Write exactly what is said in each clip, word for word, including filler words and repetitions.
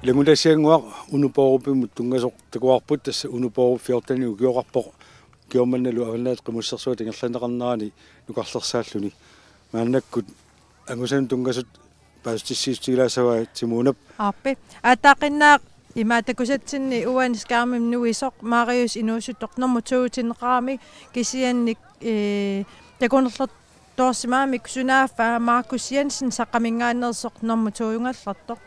Ilanngullassiannguaq Uno Borup-imut tunngasoq takuarput, tassa Uno Borup fjorten ukioqarpoq, ukiormannalu Avannaata Qimussersuata ingerlanneqarnerani nukarlersaalluni. Maannakkut angusanut tunngasut paasissutigilaassavat Timunap. Aappi. Aatsaaqqinnaaq ima takusatsinni uani skærmimi nuisoq Marius inuusuttoq nummer to-tinneqarami, kisianni, eh, takunerlertoorsimagami sunaaffa Markus Jensen Saqqaminngaanneersoq nummer to-jugallartoq.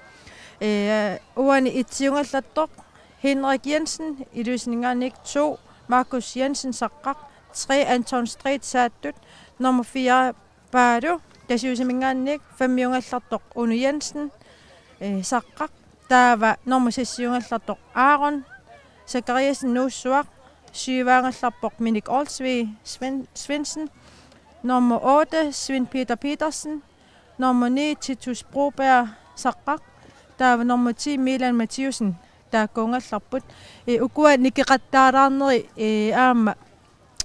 Eh, uani et-iugallartoq Henrik Jensen Ilulissaninngaanniit, to Markus Jensen Saqqaq, tre Anton Street Saattut, nummer fire Paalu Tasiusiminngaanniit, fem-iugallartoq Uno Jensen, eh, Saqqaq, taava nummer seks-iugallartoq Aaron Zachariasen Nuussuaq, syv-iugallarpoq Minik Olsvig Sven-, Svendsen, nummer otte Svend Peter Petersen, nummer ni Titus Broberg Saqqaq, taava nummer ti Milan Mathiussen, taakkuugallarput. Eh, ukua nikeqattaalaarneri, eh, aamma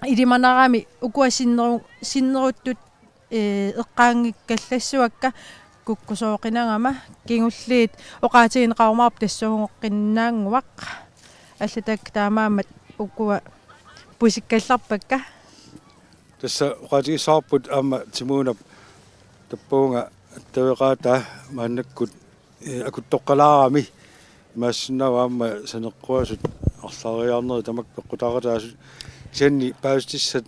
ilimanarami ukua sinneru-, sinneruttut, eh, eqqaanngikkallassuakka kukkusooqinagama, kingulliit oqaatigineqarumaarput tassuugoqqinnaannguaq. Allatut taamaammat ukua pusikkallarpakka. Tassa oqaatigissavarput aamma Timunap tappavunga attaveqaataa maannakkut, eh, akuttoqqalaarami. Imaassinnaavoq aamma saneqquasut arlaaliarnerit tamakku peqqutaaqataasut. Kisianni paasissutissat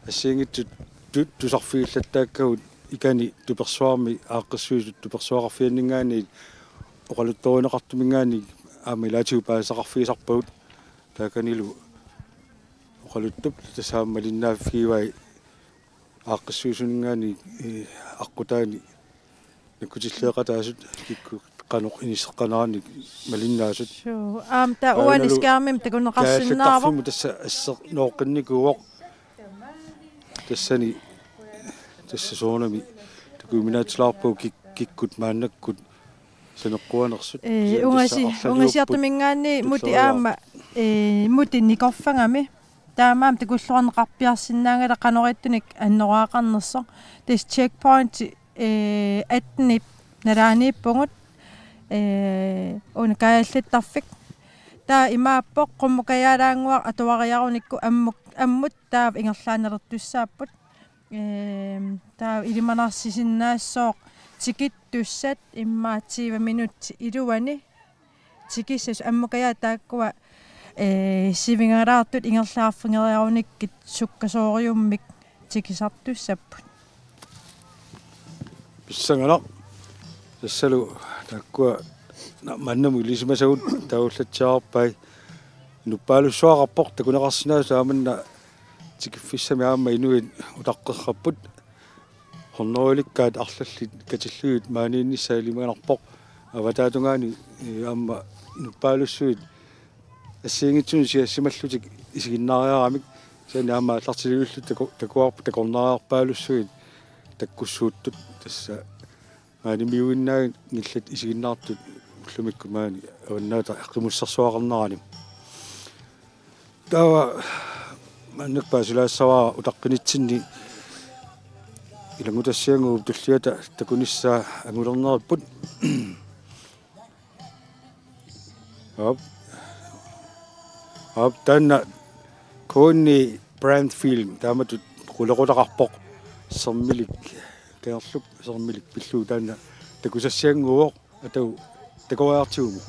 assigiinngitsut tu-, tusarfigillattaakkagut, ikani tupersuarmi aaqqissuisut tupersuaqarfianninngaanniit oqaluttuarineqartuminngaanniit aamma ilaatigut paasisaqarfigisarpagut, taakanilu oqaluttup tassa aamma malinnaaffigivaat aaqqissuisuninngaanniit, eh, aqqutaani nakkutilleeqataasut kikkut qanoq inisseqqaneranik malinnaasut. Suu, aamma taava uani skærmimi takuneqarsinnaavoq. Kaallattarfimmut tassa assernuuqqinnikuuvoq. Tassani, tassa soorunami takujuminaatsilaarpugut kik-, kikkut maannakkut saneqquanersut. Eh, kisianni tassa ungasi-, arlaliupput ungasiartuminngaanniit Muti tulluariaat aamma, eh, Muti nikorfagami. Taamaammat takulluarneqarpiarsinnaanngilaq qanoq ittunik annoraaqarnersoq. Tassa checkpoint, eh, atten-ip nalaaniippugut, eh, una kaajallattarfik. Taava imaappoq qummukajaalaannguaq atuariarunikku ammut, ammut taava ingerlaannalertussaapput. Ehm, taava ilimanarsisinnaassaaq tikittussat immaqa tyve minutsit iluanni. Tikissasut ammukajaat taakkua, eh, sivingalaartut ingerlaarfigeriarunikkit sukkasooriummik tikisartussapput. Pissanganaq. Tassalu taakkua na-, maannamut ilisimasagut taavallatsiarpai. Inuppaalussuaqarpoq takuneqarsinnaasut taamanna tikiffissami aamma inuit utaqqerrapput. Hundredelikkaat arlallit katillugit maaniinnissaa ilimanarpoq. Avataatungaani, eh, aamma inuppaalussuit assigiinngitsunut siassimallutik isiginnaariaramik, kisianni aamma aallartilivillutik taku-, takuarput takornariarpaalussuit takkussuuttut, tassa maanimiuinnaanngillat isiginnaartut ullumikkut maani Avannaata Qimussersuaqarnerani. Taava maannakkut paasilaassavara utaqqinitsinni ilanngutassiannguup tulliata takunissaa angulerneripput. Aap. Aap, taanna K N I Brand Film taamatut qulequtaqarpoq, sermilik, kangerluk sermilik pillugu taanna takusassiannguuvoq. Atagu takoriartigumut.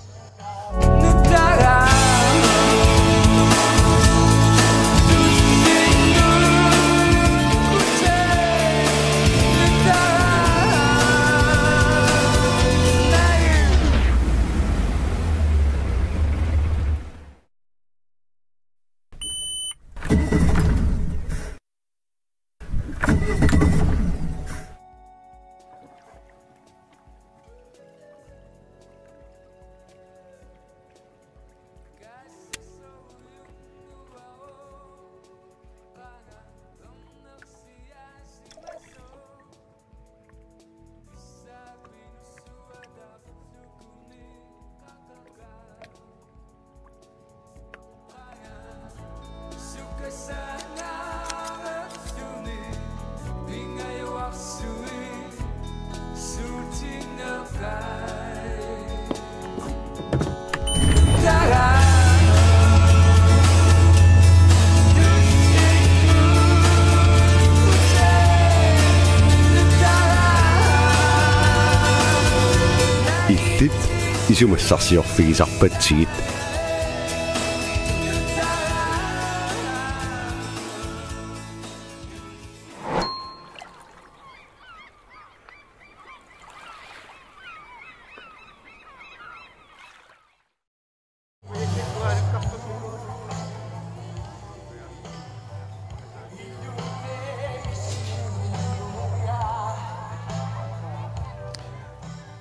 Massarsiorfigisarpatsigit.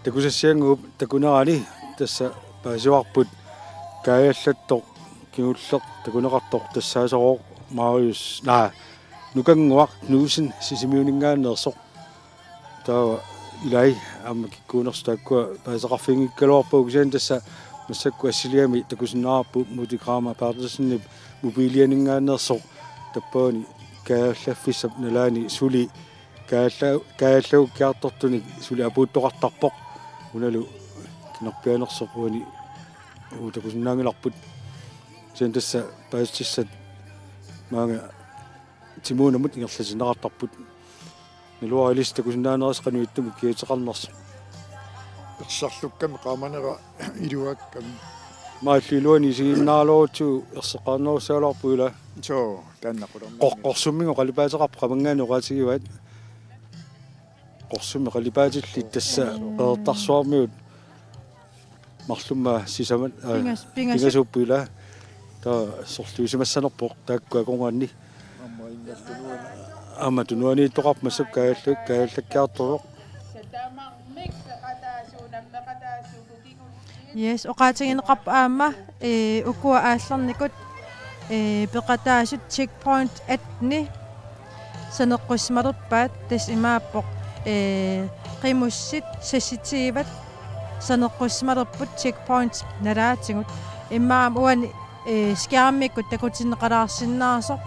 Takusassiannguup takunerani tassa paasivarput kaajallattoq kingulleq takuneqartoq tassaasoq Marius, naa, Nukannguaq Knudsen Sisimiuninngaanneersoq. Taava ilai aamma kikkuunersoq taakkua paasisaqarfiginngikkaluarpagut, kisianni tassa massakkut assiliami takusinnaavarput Muti Kramer Berthelsenip mobiilianinngaanneersoq tappavani kaajallaffissap nalaani suli kaajalla-, kaajallagukkiartortunik suli apuuttoqartarpoq. Unalu kinerpianersoq uani uu takusinnaanngilarput. Kisianni tassa paasissutissat maanga Timunamut ingerlatinneqartarput. Naluara ilissi takusinnaanerit qanoq ittumik kiateqarnersoq. Ersarlukkami qaamanera iluakkami. Maallu iluani isiginnaaraluarutsigu erseqqaarnerussagaluarpoq ilaa. Soo, taanna qularnanngilaq. Qor-, Qorsumminnga qalipaateqarpoq qamangaani oqaatigivaat. Qorsummi qalipaatillit tassa Qeqertarsuarmiut marlumma sisamat, aa, pingas-, pingasu-, pingasuupput ilaa. Taava sorliusimassanerpoq taakku akornanni. Aamma ingassunuani. Aamma tunuaniittoqarpoq massakkut kaajalla-, kaajallakkiartorpoq. Yes, oqaatigineqarpoq aamma, ee, ukua aallarnikut, ee, peqataasut checkpoint atten saneqqussimalerpaat, tassa imaappoq, ee, qimussit seksogtyve saneqqussimalerput checkpoint nalaatigut. Immaqa aamma uani, ee, skærmikkut takutinneqalaarsinnaasoq,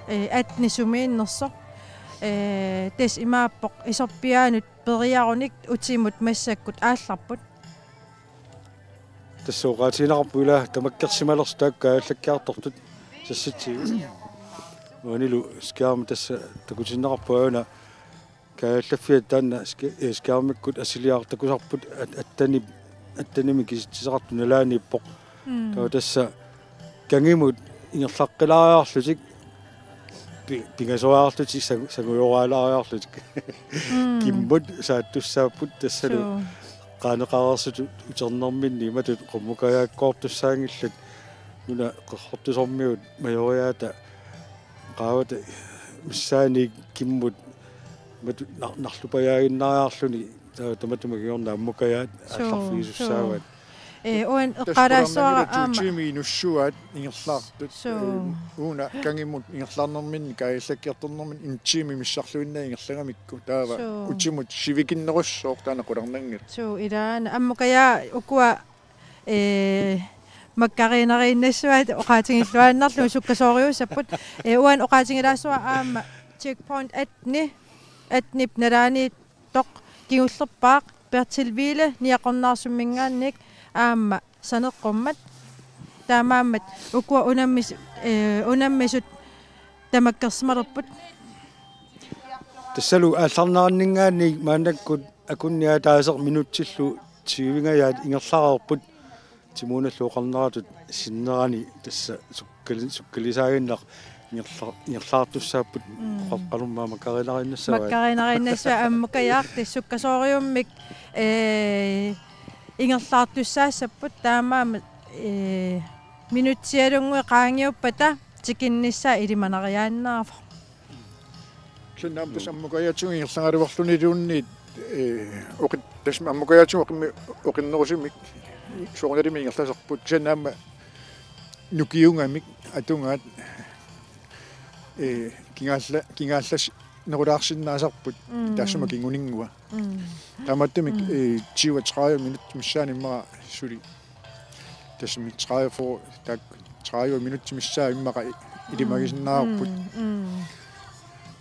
ee, atten sumiinnersoq. Ee, tassa imaappoq isorpiaanut periarunik utimut massakkut aallarput. Tassa oqaatigineqarpoq ilaa tamakkersimalersoq taakku kaajallakkiartortut seksogtyve. Uanilu skærmi tassa takutinneqarpoq aana kaajallaffiat taanna ske-, eh, skærmikkut assiliaq takusarput at-, attenip, attenimik kisitsiseqartoq nalaaniippoq. Mm. Taava tassa kangimut ingerlaqqilaariarlutik pi-, pingasoriarlutik sang-, sangujoraalaariarlutik. Mm. Kimmut saattussaapput tassalu. Suu. Qaaneqareersutut uternerminni imatut qummukajaakkoortussaanngillat, nuna Qerrortusormiut Majoriaata qaavata missaaniit kimmut imatut nar-, narlupajaaginnaariarluni, taava tamatuma kingorna ammukajaat. Suu, aallarfigisussaavat. Suu. Ee, uani eqqaalaassavara aamma. Tassa qularnanngilaq to tiimi inussuaat ingerlaartut. Suu. Ee, uuna kangimut ingerlaarnerminni kaajallakkiartornerminni en tiimi missarluinnaq ingerlagamikku. Taava. Suu. Utimut sivikinnerussooq taanna qularnanngilaq. Suu, ilaana ammukajaa ukua, ee, makkariinariinnassavaat oqaatigilluinnarlugu sukkasooriussapput. Ee, uani oqaatigilaassavara aamma checkpoint atten, attenip nalaani toq kingullerpaaq Bertil Wiele Niaqornaarsumminngaanniit aamma saneqqummat. Taamaammat ukua unammis-, ee, unammisut tamakkersimalerput. Tassalu aallarneranninngaanniit maannakkut akunniaataaseq minutsillu tyvengajaat ingerlareerput. Timunallu oqarneratut sinnerani tassa sukkali-, sukkalisaaginnaq ingerla-, ingerlaartussaapput. Mm. Oqaqqalumma makkariinariinnassavaat. Makkariinariinnassavaat ammukajaaq tassa sukkasooriummik, ee, ingerlaartussaassapput taamaammat, ee, minutsialunnguit qaangiuppata tikinnissaa ilimanariaannaavoq. Kisianni aamma tassa ammukajaatigut ingerlagaluarluniluunniit, ee, oqit-, tassa ammukajaatigut oqimmi-, oqinnerusumik soorunalimi ingerlasarput. Kisianni aamma nukiugamik atugaat, ee, kingaalla-, kingaallas-, nerulaarsinnaasarput. Mm. Taassuma kinguninngua. Mm. Taamaattumik, mm, ee, tyve tredive minutsit missaanni immaqa suli. Tassami tredive, taakku tredive minutsit missaat immaqa i-, ilimagisinnaavarput. Mm, mm.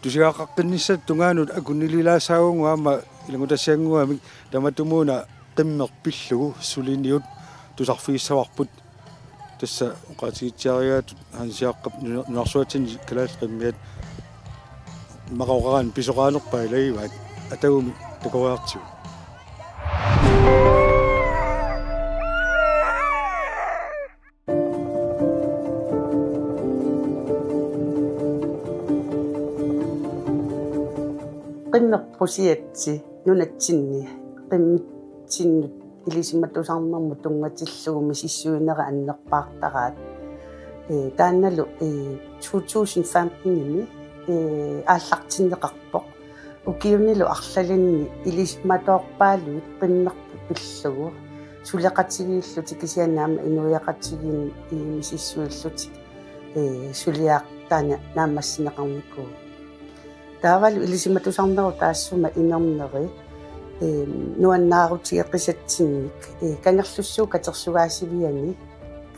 Tusagaqaqqinnissatut tungaanut akunnililaassaagut aamma ilanngutassiannguamik tamatumuuna qimmeq pillugu suliniut tusarfigissavarput. Tassa oqaatigitsiarigaatut Hans Jakob nuna-, nunarsuatsinni kalaallit qimmiat immaqa oqaraanni pisoqaanerpaat ilagivaat, atagumi takoriartigu. Qimmeq Qusitsi nunatsinni qimmitsinnut ilisimatusarnermut tunngatillugu misissuinerit annerpaartaraat. Ee, taannalu, ee, to tusind femten-imi, ee, aallartinneqarpoq. Ukiunilu arlalinni ilisimatoorpaaluit qimmerput pillugu suleqatigiillutik kisianni aamma inuiaqatigiinni misissuillutik, ee, suliaat taanna naammassineqarnikuuvoq. Taavalu ilisimatusarnerup taassuma inerneri, ee, nuannaarutigeqisatsinnik, ee, Kangerlussuup Katersugaasiviani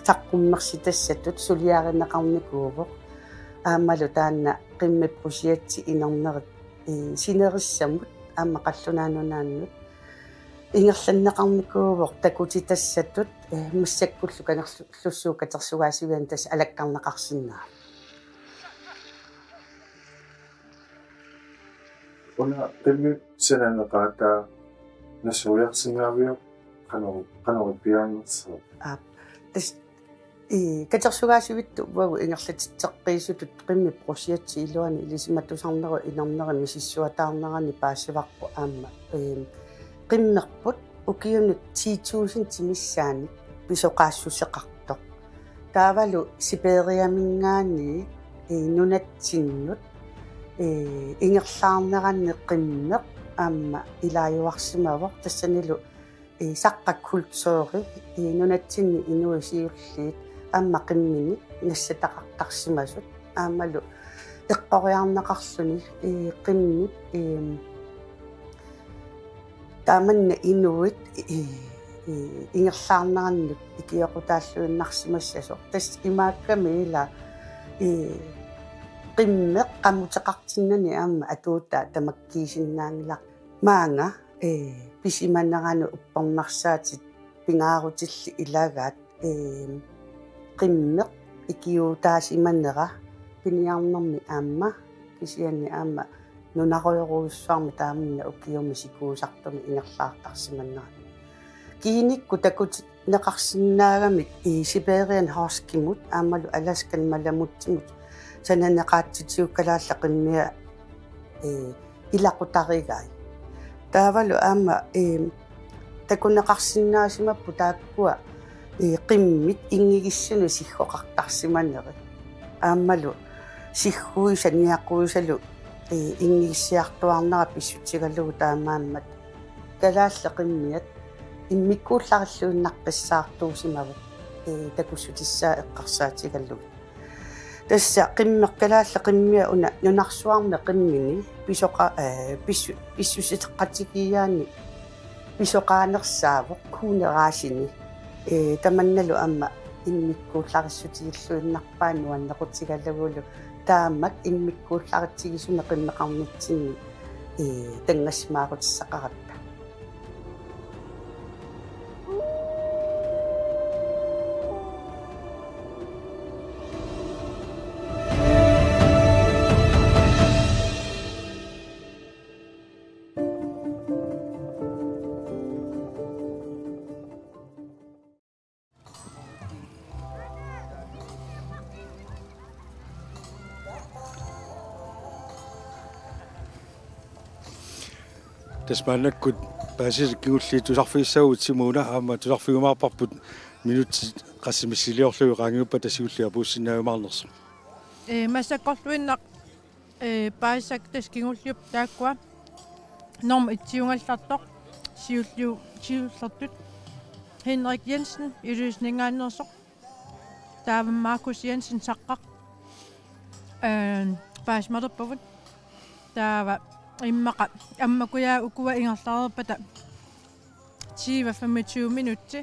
saqqummersitassatut suliarineqarnikuuvoq. Aammalu taanna Qimmeq Qusitsi inernerit, ee, sinerissamut aamma Qallunaat Nunaannut ingerlanneqarnikuuvoq takutitassatut, ee, massakkullu Kangerlussuup Katersugaasiviani tassa alakkarneqarsinnaavoq. Una qimmip sananeqaataa nassuiarsinnaaviuk, qanoq, qanoq ippiarnersoq? Aap, tassa, ee, katersugaasivittut uagut ingerlatitseqqiisutut Qimmeq Qusitsi iluani ilisimatusarnerup inerneri misissuataarnerani paasivarput aamma, ee, qimmerput ukiunut ti tusindit missaannik pisoqaassuseqartoq. Taavalu Sibiriaminngaanniit, ee, nunatsinnut, ee, ingerlaarnerani qimmeq aamma ilaajuarsimavoq, tassanilu, ee, saqqaq kulturi, ee, nunatsinni inuit siulliit aamma qimminik nassataqartarsimasut aammalu eqqoriarneqarluni, ee, qimmit, ee, taamanna inuit, ee, ee, ingerlaarnerannut ikioqutaalluinnarsimassasoq. Tassa imaakkami ila, ee, qimmeq qamuteqartinnani aamma atuutaa tamakkiisinnaanngilaq. Maanga, ee, pisimaneranut uppernarsaatit pingaarutillit ilagaat, ee, qimmeq ikiuutaasimanera piniarnermi aamma, kisianni aamma nunarujorujussuarmi taamanna ukiumi sikuusartumi ingerlaartarsimanera. Kiinikkut takutinneqarsinnaagamik, ee, Siberian huskymut aammalu Alaskan malamutsimut sananeqaatsitigut kalaallit qimmia, ee, ilaqutarigai. Taavalu aamma, ee, takuneqarsinnaasimapput taakkua, ee, qimmit inngigissunut siggoqartarsimaneri. Aammalu sigguisa niaquisalu, ee, inngigissiartuaarnera pissutigalugu taamaammat kalaallit qimmiat immikkuullarilluinnaqqissaartuusimavoq, ee, takussutissaa eqqarsaatigalugit. Tassa qimmeq, kalaallit qimmia una nunarsuarmi qimmini pisoqa-, ee, pissu-, pissuseqatigiiaani pisoqaanersaavoq kuuneraasinni. Ee, tamannalu aamma immikkuullarissutigilluinnarpaa nuannequtigalugulu taamak immikkuullaritsigisumik qimmeqarnitsinni, ee, tanngassimaarutissaqaratta. Tassa maannakkut paasisat kingulliit tusarfigissavagut Simona, aamma tusarfigiumaarparput minutsit qassit missiliorlugit qaangiuppata siulliit apuussinnaajumaarnersoq. Ee, massakkorluinnaq, ee, paasisat tassa kingulliupput taakkua. Normu etsiugallartoq, siulliu-, siullertut Henrik Jensen, Ilulissaninngaanneersoq. Taava Markus Jensen, saqqaq. Ee, paasimalerpagut. Taava immaqa ammakujaat ukua ingerlareerpata tyve femogtyve minutsi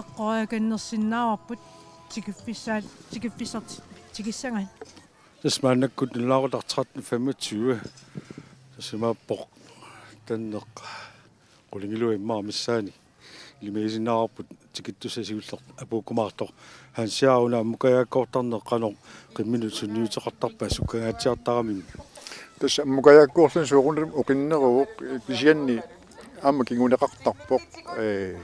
eqqoriakannersinnaavarput tikiffissaa-, tikiffissartik tikissagaat. Tassa maannakkut nalaarutaq tretten femogtyve. Tassa imaappoq tanneq qulingiluat immaqa missaani ilimagisinnaavarput tikittussat siulleq apuukkumaartoq. Hans Jahr, una ammukajaakkoortarneq qanoq qimminut sunniuteqartarpa sukkangaatsiartaramigit? Tassa ammukajaakkoorluni soorunami oqinneruvoq, kisianni aamma kinguneqartarpoq, ee,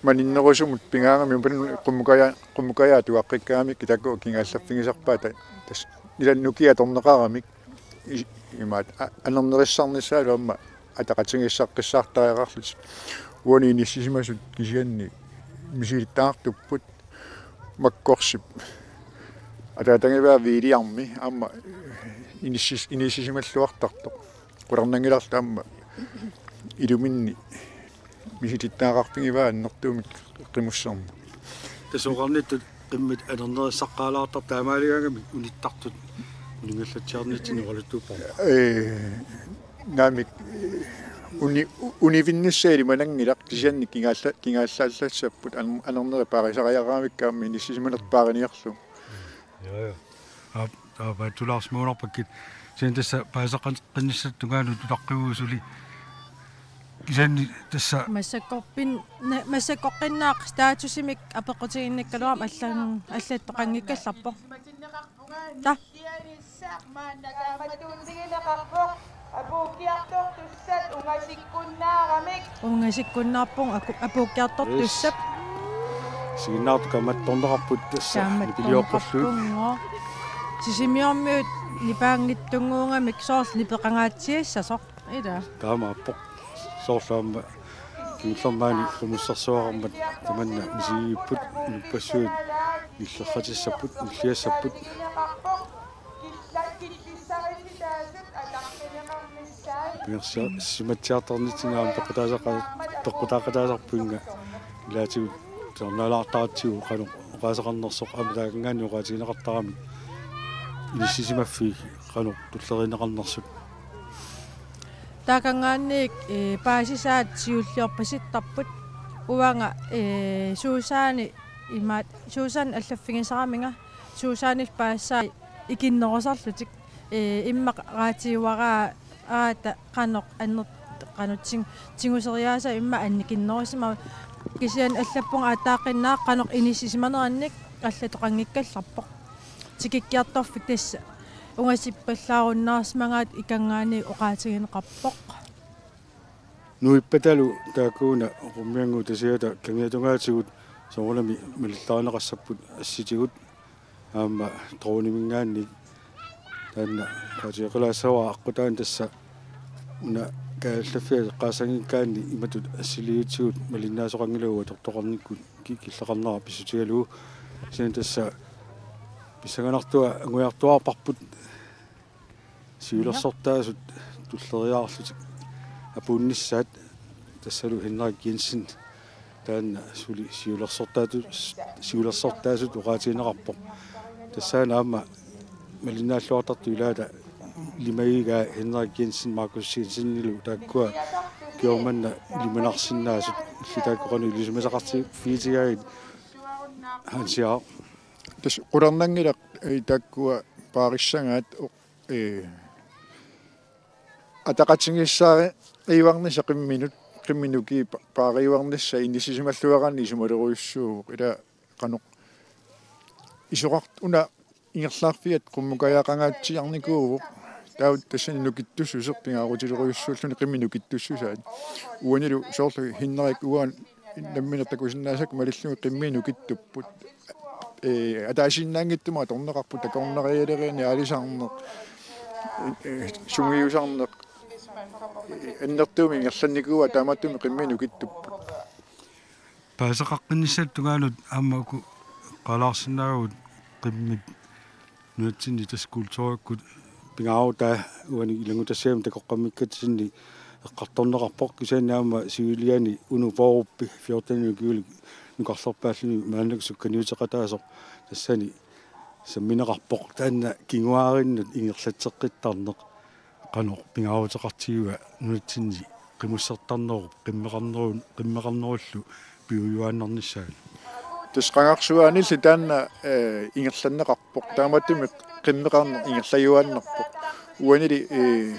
maninnerusumut pigaangami, upanun qummukaja-, qummukajaat atuaqqikkaangamikku taakku kingaallaffigisarpaat, tassa ila nukiit atorneqaramik i-, Imaat a-, anernerissarnissaalu aamma ataqatigiissaqqissaartariaqarlutik. Uani inissisimasut kisianni misilittagaqartupput Makkorsip ataatagivaa Viiliarmi aamma inissis-, inissisimalluartartoq. Qularnanngilarlu aamma iluminni misilittagaqarfigivaa annertuumik qimusserneq. Tassa oqarnittut qimmit anernerissaqqaalaartartut taamaaligaangamik unittartut uningallatsiarnitsinni oqaluttuupparput. Ee, naamik, ee, uni-, univinnissaa ilimananngilaq kisianni kingaalla-, kingaallaassapput an-, anernerit paarisariaqaramikku aamma inissisimanerput paariniarlugu. Joo, joo. Aap, aap, paatsuulaarsimagunarpakkit. Kisianni tassa paasisaqqinnissatut tungaanut tulaqqivugut suli. Kisianni tassa massakkorpin-, na-, massakkoqqinnaaq statusimik apeqqutiginnikkaluarmat allan-, allattoqanngikkallarpoq. Ta. Ungasikkunnaarpoq aku-, apuukkiartortussat. Isiginnaartut kamattorneqarput tassa nipilioqqullugu. Kamattorneqarpunngooq. Sisimiormiut nipaanngitsunnguugamik soorlu nipeqangaatsiassasoq. Ila. Taamaappoq. Soorlu aamma kingullermaani qimussersuaqarmat tamanna misigigipput inuppassuit nillerratissapput, nilliassapput. Pingaarsimatsiartarnitsinni aamma peqqutaasaqa-, peqqutaaqataasarpunga ilaatigut tusarnaalaartaratsigu qanoq oqaaseqarnersoq aamma taakanngaanniit oqaatigineqartaramik inissisimaffiit qanoq tulleriinneqarnersut. Taakanngaanniit, ee, paasisaat siulliorpasittarput uanga, ee, Susanne imaat Susanne allaffigisaraminga Susanne paasisaat ikinnerusarlutik, ee, immaqa raatiuaraa aata qanoq anner-, qanoq ting-, tinguseriaasaa immaqa annikinnerusimavoq kisianni allappunga aattaaqqinnaa qanoq inissisimanerannik allattoqanngikkallarpoq. Tikikkiartorfik tassa ungasippallaarunnaarsimagaat ikanngaanniit oqaatigineqarpoq. Nuippatalu taakkuuna Qummiannguup Tasiata kangiatungaatigut soorunami malittarineqassapput assitigut aamma droneminngaanniit taanna qaatigeqalaassavara aqqutaani tassa una kaajallaffia eqqaassanngikkaanni imatut assiliivitsigut malinnaasoqanngilagut atortoqarnikkut ki-, killeqarnera pissutigalugu. Kisianni tassa pissanganartua angujartuarparput siulersortaasut tulleriiaarlutik apuunnissaat tassalu Henrik Jensen taanna suli siulersortaatu-, siulersortaasut oqaatigineqarpoq. Tassaana aamma malinnaalluartartut ilaata ilimagigaa Henrik Jensen, Markus Jensenilu taakkua kingorna ilimanarsinnaasut illit taakku qanoq ilisimasaqartigigaat Hans Jakob. Tassa qularnanngilaq, ee, taakkua paarissagaat, ee, ataqatigiissaariuarnissaq qimminut, qimminut ukiut pa-, paariuarnissaq inissisimalluaraanni isumalerujussuuvoq ila qanoq isoqart-, una ingerlaarfiat qummukajaqangaatsiarnikuuvoq. Taava tassani nukittussuseq pingaarutilerujussuulluni qimmit nukittussusaat. Uanilu soorlu Henrik uanga nammineq takusinnaasakka malillugu qimmit nukittupput. Ee, ataasiinnaanngitsumik atorneqarput takornarialeriarneq aalisarneq, ee, sungiusarneq, ee, annertuumik ingerlannikuuaat taamaattumik qimmit nukittupput. Paasisaqaqqinnissatut tungaanut aamma uku eqqaalaarsinnaavugut qimmit nunatsinni tassa kulturikkut pingaarutaa uani ilanngutassiami takoqqammikkatsinni eqqartorneqarpoq kisianni aamma siuliani Uno Bourup fjorten ukiulik nukarlerpaalluni maannakkut sukkaniuteqataasoq tassani sammineqarpoq taanna kinguaarinnut ingerlatseqqittarneq qanoq pingaaruteqartigiva nunatsinni qimussertarnerup qimmeqarneru-, qimmeqarnerullu piujuaannarnissaanut. Tassa qangarsuaanilli taanna, ee, ingerlanneqarpoq. Taamaattumik qimmeqarneq ingerlajuaannarpoq. Uanili, ee,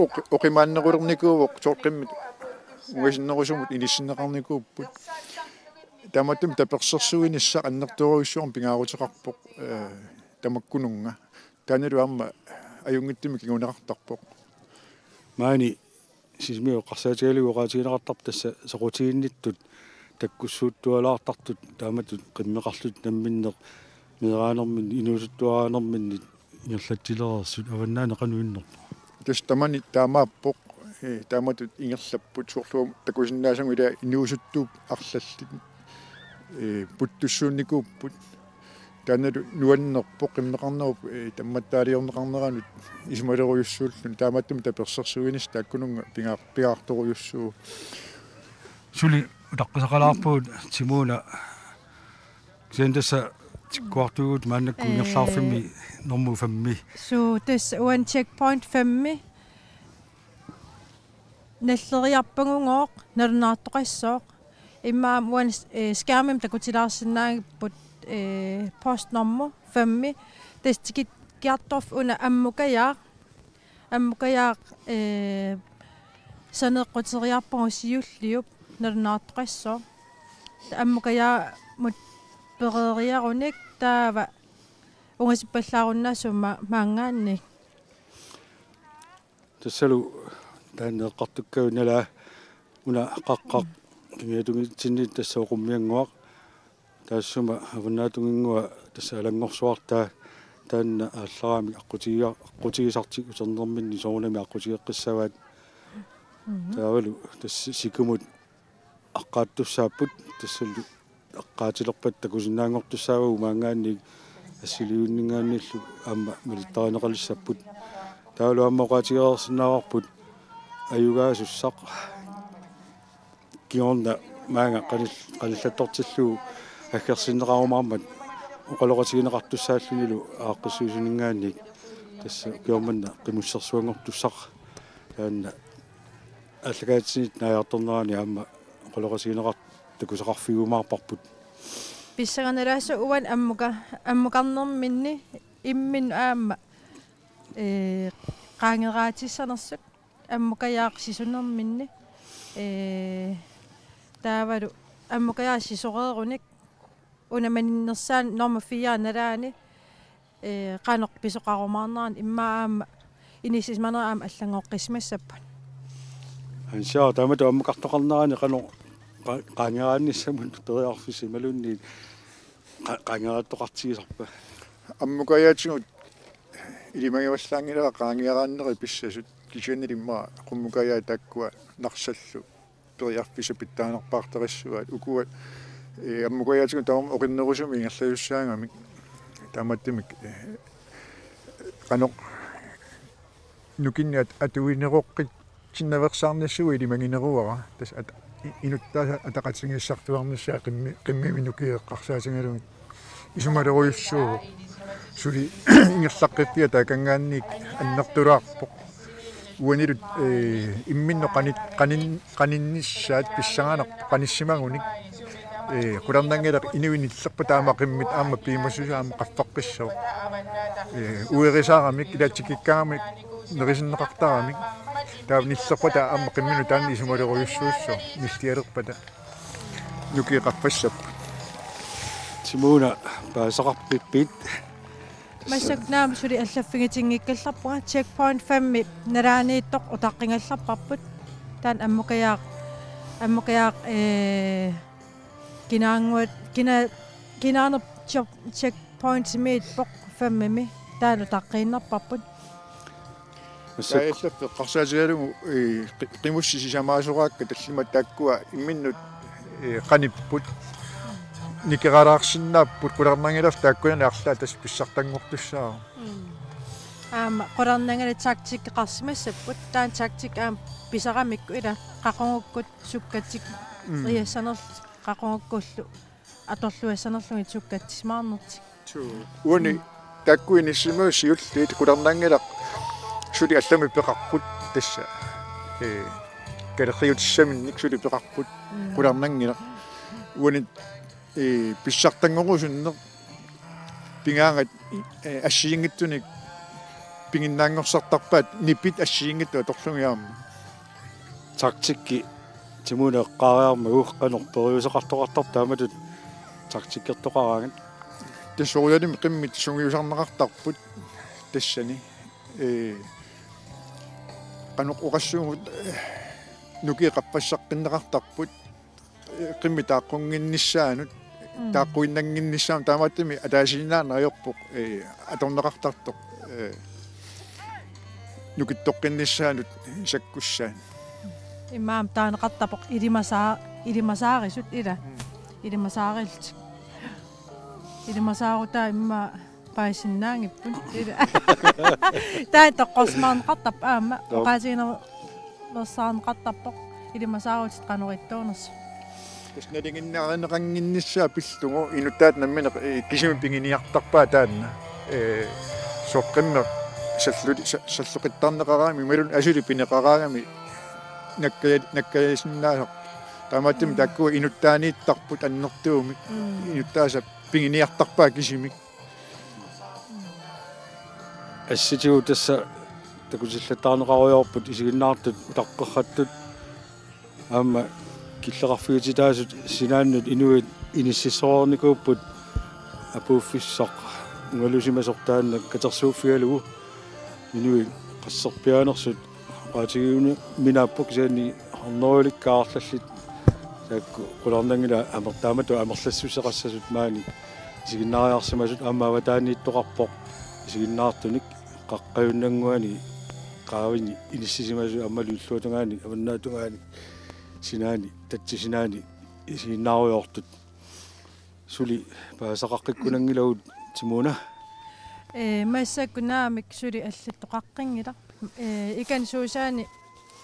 oqi-, oqimaannerulernikuuvoq soorlu qimmit ungasinnerusumut inissinneqarnikuupput. Taamaattumik tapersersuinissaq annertoorujussuarmik pingaaruteqarpoq, ee, tamakkununnga. Taannalu aamma ajunngitsumik kinguneqartarpoq. Maani Sisimiut eqqarsaatigalugit oqaatigineqartarpoq tassa soqutiginnittut takkussuuttualaartartut taamatut qimmeqarlutik namminneq meeraanerminni inuusuttuaraanerminni ingerlatsilereersut. Avannaani qanoq innerpoq? Tassa tamani taamaappoq, ee, taamatut ingerlapput, soorlu takusinnaasagut ila inuusuttuupput arlallit, ee, puttussuunnikuupput. Taannalu nuannerpoq, qimmeqarnerup, ee, tammattaaliorneqarneranut isumalerujussuulluni, taamaattumik tapersersuinissaq taakkununnga pingaar-, pingaartorujussuuvoq. Suli utaqqisaqalaarpugut Timuna. Kisianni tassa tikkuartuugut maannakkut, ee, ingerlaarfimmi normu femmi. Suu, tassa uani checkpoint femmi. Nalleriarpagugooq, nalunaartoqassooq. Immaqa uani, ee, skærmimi takutilaarsinnaagaluarput, ee, postnormu femmi. Tassa tikikkiartorfik una ammukajaaq. Ammukajaaq, ee, saneqquteriarpagu siulliup nalunaartoqassooq. Ammukajaamut pereeriarunik taava ungasippallaarunnaassuuvoq ma-, maanngaanniit. Tassalu taanna eqqartukkagut nalaa una qaqqaq kingaatungitsinnit tassa oqummiannguaq. Taassuma avannaatunginnguaq tassa alanngorsuartaa, taanna aallaramik aqqutigia-, aqqutigisartik uternerminni soorunami aqqutigeqqissavaat. Mhm. Taavalu tassa sikumut aqqaattussaapput, tassalu aqqaatilerpat takusinnaanngortussaavagut maanngaanniit assiliivinninngaanniillu aamma malittarineqalissapput. Taavalu aamma oqaatigereersinnaavarput ajugaasussaq. Kingorna maanga qanil-, qanillattortillugu aggersinneqarumaarmat oqaloqatigineqartussaallunilu aaqqissuussininngaanniit, tassa ukioq manna qimussersuanngortussaq, taanna aallakaatitsinit naajartornerani aamma oqaloqatigineqartut takusaqarfigiumaarparput. Pissanganalaassaaq uani ammuka-, ammukarnerminni imminnut aamma, ee, qaangeraatissanersut. Ammukajaaq sisunerminni, ee, taavalu ammukajaaq sisoreerunik una maninnersaanut normu fire nalaani, ee, qanoq pisoqarumaarnerani immaqa aamma inissisimanera aamma allanngoqqisimassapput. Ansiaq, taamatut ammukartoqarnerani qanoq qa-, qaangeraannissamut periarfissaq imaluunniit qa-, qaangeraattoqartigisarpa? Ammukajaatigut ilimagivallaanngilara qaangeraanneri pissasut, kisiannili immaqa qummukajaat taakkua Narsallu periarfissaq pitsaanerpaartarissuaat. Ukua, ee, ammukajaatigut tamarmik oqinnerusumik ingerlasussaagamik. Taamaattumik, ee, qanoq nukinnik at-, atuineroqqitsinnaveersaarnissuugut ilimagineruara. Tassa at-, i-, inuttaasut ataqatigiissartuarnissaat qimmi-, qimmimi nukiit eqqarsaatigalugit. Isumalerujussuuvoq. Suli ingerlaqqiffiata taakanngaanniit annertulaarpoq. Uanilu, ee, imminnut qanit-, qanin-, qaninnissaat pissanganarpoq qanissimagunik. Ee, qularnanngilaq inuit nillerpata aamma qimmit aamma piumassusaa aamma qaffaqqissaaq. Ee, uerisaaramik, ila tikikkaangamik nerisinneqartaramik. Taava nillerpata aamma qimminut taanna isumalerujussuussaaq, nillialerpata. Nukiit qaffassapput. Timuna, paasisaqarpippiit? Massakkut naamik suli allaffigitinngikkallarpunga, checkpoint femmi nalaaniittoq utaqqigallarparput. Taanna ammukajaaq, ammukajaaq, ee, kinaannguat, kina-, kinaanerp chop-, checkpointimiippoq femmimi, taanna utaqqiinnarparput. Massakkut. Taava allaffi eqqarsaatigalugu, ee, qi-, qimussit sisamaasoraakka tallimat taakkua imminnut, ee, qanipput. Nikeralaarsinnaapput, qularnanngilaq taakkunani arlaat tassa pissartanngortussaavoq. Mm. Aamma qularnanngilaq taktikkeqarsimassapput. Taanna taktik aamma pisaramikku ila qaqugukkut sukkatik, mm, iassanerl-, qaqugukkullu atorluassanerlugit sukkatsimaarnertik. Suu. Uani taakku inissimasagut siulliit qularnanngilaq suli allamik peqarput tassa. Ee, kalerriutissaminnik suli peqarput, mm, qularnanngilaq. Uani, ee, pissartanngorusunneq pigaangat, ee, assigiinngitsunik piginnaanngorsartarpaat nipit assigiinngitsut atorlugit aamma. Taktikki Timuna eqqaariarmagu qanoq periuseqartoqartarpa taamatut taktikkertoqaraangat? Tassa uanimi qimmit sungiusarneqartarput tassani. Ee, qanoq oqassuunga, ee, nukiit qaffassaqqinneqartarput. Ee, qimmit taaqqunnginnissaanut, mm, taaqquinnannginnissaanut taamaattumik ataasiinnaaneq ajorpoq, ee, atorneqartartoq. Ee, nukittoqqinnissaanut sakkussaat. Immaqa taaneqartarpoq ilimasaa-, ilimasaarisut ila. Ilimasaarillutik. Ilimasaarutaa immaqa paasinnaanngipput ila. Taava toqqorsimaarneqartarpoq aamma. Joo. Oqaatiginersaarneqartarpoq ilimasaarutit qanoq ittoornersut. Tassa nalinginnaarineqannginnissaa pillugu inuttaat nammineq, eh, kisimi piginiartarpaat taanna. Eh, soqqummeq sallu-, sa-, salloqittarneqaraangamik imaluunniit asuli pineqaraangamik nakkaja-, nakkajasinnaasarpoq. Taamaattumik Mm. taakkua inuttaaniittarput annertuumik. Mm. Inuttaasa piginiartarpaat kisimik. Assitigut tassa takutillattaarneqarujoorput isiginnaartut utaqqersattut aamma killeqarfigititaasut sinaannut inuit inississornikuupput apuuffissaq ungalusimasoq taanna katersuuffigalugu inuit qasserpiaanersut oqaatigiuminaappoq kisianni arnerulikka arlallit taakku qularnanngilaq amer-, taamatut amerlassuseqassasut maani isiginnaariarsimasut aamma avataaniittoqarpoq isiginnaartunik qaqqajunnannguani qaavini inissisimasut aammalu illuatungaani avannaatungaani sinaani tatsip sinaani isiginnaarujoortut suli paasisaqaqqikkunanngilagut Simona. Ee, massakkut naamik suli allattoqaqqinngilaq. Ee, ikani Susanne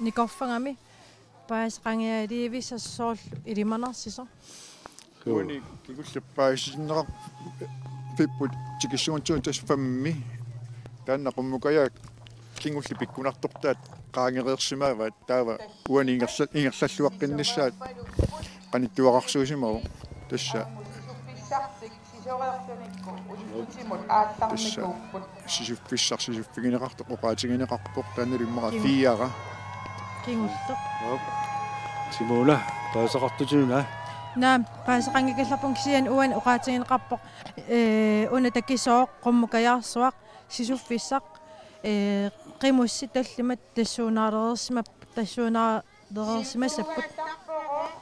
nikorfagami paasisaqanngilagut soorlu ilimanarsisoq. Joo. Uani kingulleq paasitinneqarfipput tikissuuntigut tassa femmi. Taanna Qummukajaaq kingulleq pikkunartortaat qaangereersimaavaat taava uani ingerla-, ingerlalluaqqinnissaat qanittuararsuusimavoq. Tassa. Tassa sisuffissaq sisuffigineqartoq oqaatigineqarpoq taannalu immaqa Kim. Fiara. Kingulleq. Joo. Simona, paasisaqartutit una? Naamik, paasisaqanngikkallarpunga kisianni uani oqaatigineqarpoq, ee, una takisooq Qummukajaarsuaq sisuffissaq, ee, qimussit tallimat tassuunaalereersimap-, tassuunaa-, Dereersimassapput.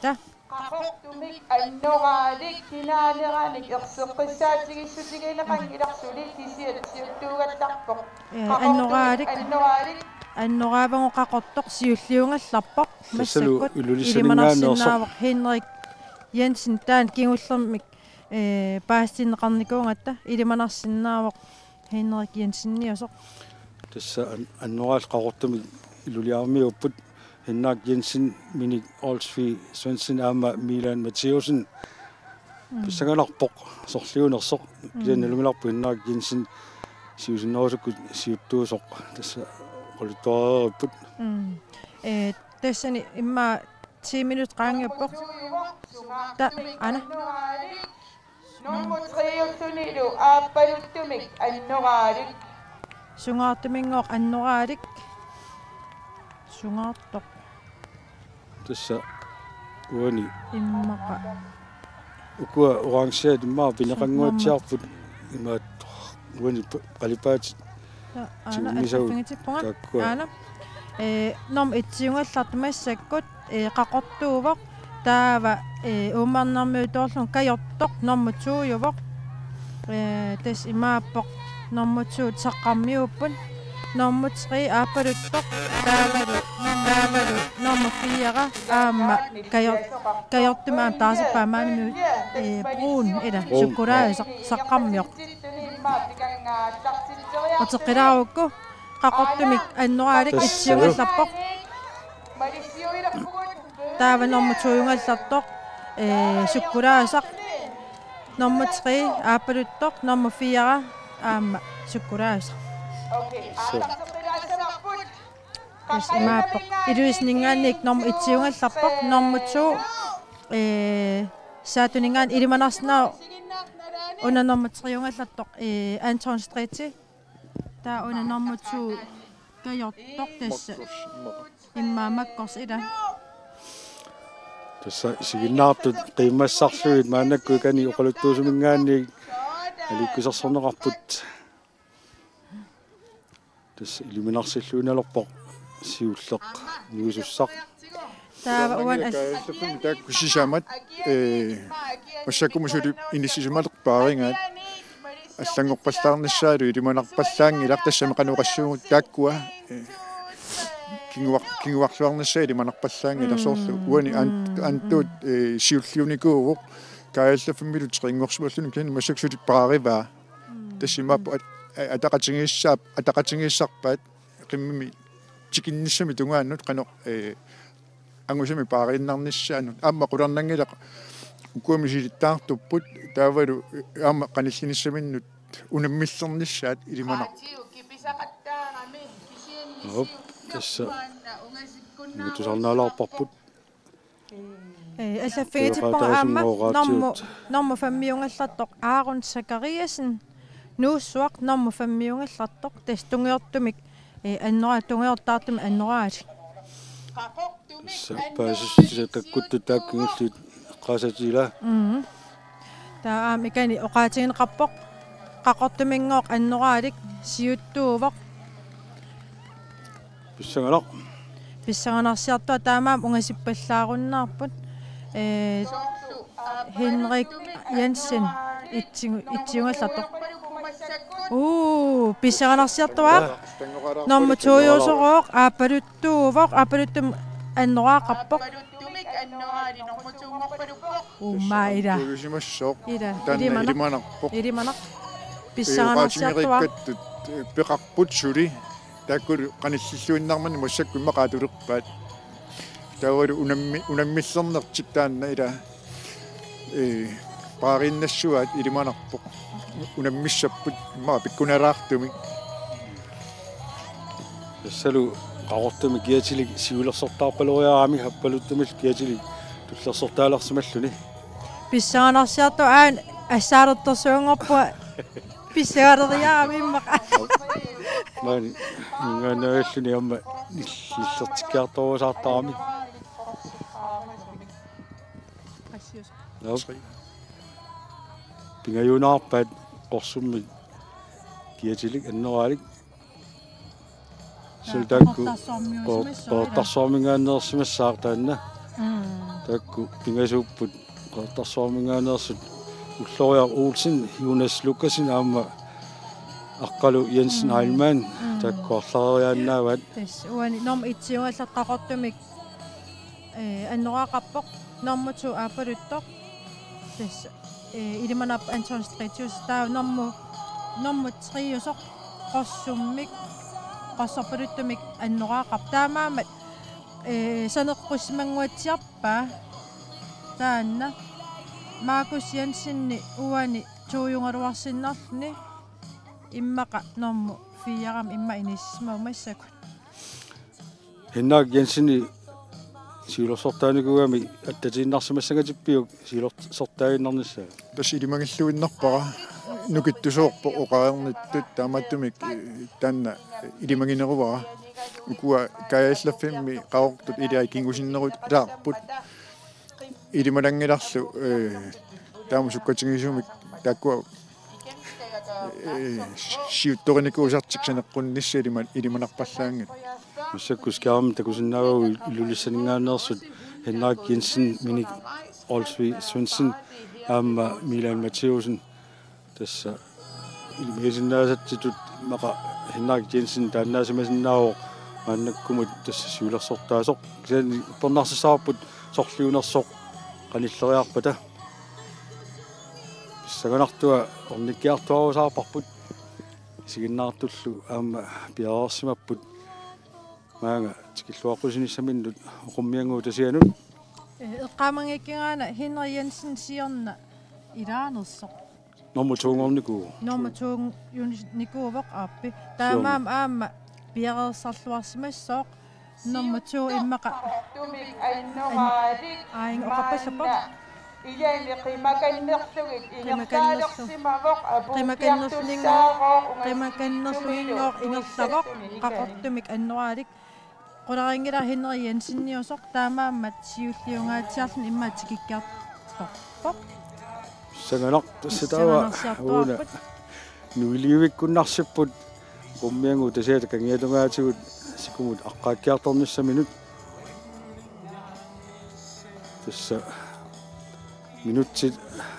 Ta. Qaqortumik annoraalik kinaaleranik erseqqissaatigiissutigineqanngilaq suli kisiat siuttuugallarpoq. Ee, Qaqortumik annoraalik. Annoraalik. Annoraavagut Qaqortoq siulliugallarpoq. Tassalu massakkut Ilulissaninngaanneersoq. Ilimanarsinnaavoq Henrik Jensen taanna kingullermik, ee, paasitinneqarnikuugatta ilimanarsinnaavoq Henrik Jenseniusoq. Tassa an-, annoraat Qaqortumik iluliarmiupput Henrik Jensen, Minik Olsvig Svendsen aamma Milan Mathiassen. Mm. Pissanganarpoq sorliunersoq. Mm. Kisianni nalunngilarput Henrik Jensen siusinnerusukkut siuttuusoq tassa oqaluttuareeripput. Mm. Ee, tassani immaqa ti minut qaangiuppoq. Ta-, aana. Nummer tre-ullunilu aappaluttumik annoraalik. Sungaartuminngooq annoraalik. Sungaartoq. Tassa uani. Immaqa. Ukua orangiat immaqa pineqannguatsiarput imaattoq uani p-, qalipaatit. Ta-, aana, tigumisagut assaffiginngikkippunga. Taakkua. Aana. Ee, normu etsiugallartoq massakkut, ee, Qaqortuuvoq. Taava, ee, Uummannarmiuttoorlugu Kajortoq normu to-uvoq. Ee, tassa imaappoq normu to Saqqarmiuupput. Normu tre aappaluttoq. Taavalu, taavalu normu fire aamma Kajor-, Kajortumik aamma taasarpaat maani, ee, Brun, ila, Brun. Sukkulaajusaq, Saqqarmioq. Uteqqilaarukku, Qaqortumik annoraalik. Tassa. Etsiugallarpoq. Taava normu to-ugallartoq, ee, Sukkulaajusaq. Normu tre aappaluttoq, normu fire aamma Sukkulaajusaq. Tassa. Tassa imaappoq. Ilulissaninngaanniit normu etsiugallarpoq, normu to, ee, Saatuninngaanniit ilimanarsinnaavoq una normu tre-ugallartoq, ee, Anton Streeti. Taava una normu to Kajortoq tassa. Immaqa Makkors, ila. Tassa isiginnaartut qiimmassarlugit maannakkut ikani oqaluttuusuminngaanniit aliikkusersorneqarput. Tassa ilimanarsilluinnalerpoq siulleq nuisussaq. Taava uani as- Kaajallerfimmi taakku sisamat, ee, massakkumut suli inissisimalerpaarigaat allanngorpallaarnissaalu ilimanarpallaanngilaq, tassami qanoq oqassuunngilaq taakkua eh, kinguar-, kinguarluarnissaa ilimanarpallaanngilaq. Mm, soorlu uani an-, mm, antuut, mm, eh, siulliunikuuvoq, kaajallaffimmilu teqinngorsimalluni kisianni massakkut suli paarivaa. Mm, tassa imaappoq, mm, at-, a-, ataqatigiissaap-, ataqatigiissarpaat qimmimi tikinnissami tungaanut qanoq, eh, angusami paariinnarnissaanut. Aamma qularnanngilaq ukua misilittaartupput taavalu, eh, aamma qanillinissaminnut unammillernissaat ilimanarpoq. Op, tassa. Tusarnaalaarparput. Eh, allaffigitippoq aamma. Taasumooqaatigut. Normu, normu femmiugallartoq Aaron Zachariasen. Nuussuaq normu femmiugallartoq. Tassa tungujortumik, eh, annoraa-, tungujortaartumik annoraali. Tassa paasissutissat takkuttut taakku kingulliit eqqaasatigalugit. Mm. Taava aamma ikani oqaatigineqarpoq. Qaqortuminngooq annoraalik siuttuuvoq. Pissanganaq. Pissanganarsiartoq taamaammat ungasippallaarunnaarput. Eh, Henrik Jensen itsigu-, itsiugallartoq. Uu, pissanganarsiartoq. Ja. Normu tojuusorooq aappaluttuuvoq, aappaluttumik annoraaqarpoq. Uummaa ila. Tuujusimassaaq. Ila, taanna ilimanaq. Ilimanaq. Ilimanaq. Pissanganarsiartoq. Oqaatigereerikkattut, eh, peqarput suli. Taakkulu qanillilluinnarmani massakkut immaqa atulerpaat. Taavalu unammi-, unammillernertik taanna ila, eh, paariinnassuaat ilimanarpoq. Unammissapput immaqa pikkunalaartumik. Tassalu Qaqortumi kiatilik siulersortaarpaloriarami aappaluttumillu kiatilik tullersortaalersimalluni. Pissanganarsiartoq aana assaalertorsuanngorpunga pissangaleriarami immaqa. Maani mingaannaalluni aamma nil-, nillertikkiartorusaartarami. Naap. Pingajuunaarpaat Qorsummit kiatilik annoraalik. Suli taakku Qeqertarsuarmiuusimassaaq, Qeqertarsuarminngaanneersimassaaq taanna. Mm. Taakku pingasuupput Qeqertarsuarminngaanneersut Ulloriaq Olsen, Jonas Lukassen aamma Aqqalu Jensen, mm, Heilmann, mm, taakku arlaleriaannaavaat. Tassa uani normu etsiugallartoq Qaqortumik, eh, annoraaqarpoq, normu to aappaluttoq. Tassa, eh, ilimanarpoq Anton Stretius, taava normu, normu treusoq Qorsummik, qorsorpaluttumik annoraaqarpoq. Taamaammat, eh, saneqqussimannguatsiarpaa taanna. Markus Jensenip uani tojugaluarsinnarluni immaqa normu firemi immaqa inissisimavoq massakkut. Henrik Jensenip siulersortaanikuugami attatiinnarsimassagatippiuk siulersortaaginnarnissaa? Tassa ilimagilluinnarpara nukittusoorpoq oqareernittut taamaattumik, eh, taanna ilimagineruara. Ukua kaajallaffimmi Qaqortut ilaat kingusinnerulaarput. Ilimalanngilarlu, eh, taama sukkatigisumik taakkua, eh, siuttorinikuusartik saneqqunnissaat ilima-, ilimanarpallaanngilaq. Massakkut skærmimi takusinnaavagut Ilulissaninngaanneersut Henrik Jensen, Minik Olsvig Svendsen aamma Milan Matthæussen. Tassa ilimagisinnaasatsitut immaqa Henrik Jensen taannaasimasinnaavoq maannakkumut tassa siulersortaasoq. Kisianni uppernarsissavarput sorliunersoq qanilleriarpata. Pissanganartua ornikkiartuaarusaarparput. Isiginnaartullu aamma piareersimapput maanga tikilluaqqussinissaminnut Qummiannguup Tasianut. Eh, eqqaamanngikkigaana Henrik Jensen siorna ilaanersoq. Nummer to-nngornikuuvoq. Nummer to-nngornikuuvoq aappi. Siorna. Taamaammat aamma piareersarluarsimassooq. Nummer to immaqa. Aing oqarpallappoq. Qimakannerlugit ingerlalersimavoq. Qimakannerlunngooq, qimakannerlunngooq ingerlavoq Qaqortumik annoraalik. Qularinngilara Henrik Jenseniusoq taamaammat siulliungaatsiarluni immaqa tikikkiartorpoq. Sanganaq tassa taava uuna nuiliuikkunnarsipput Qummiannguup Tasiata kangiatungaatigut sikumut aqqaakkiartornissaminut. Tassa minutsit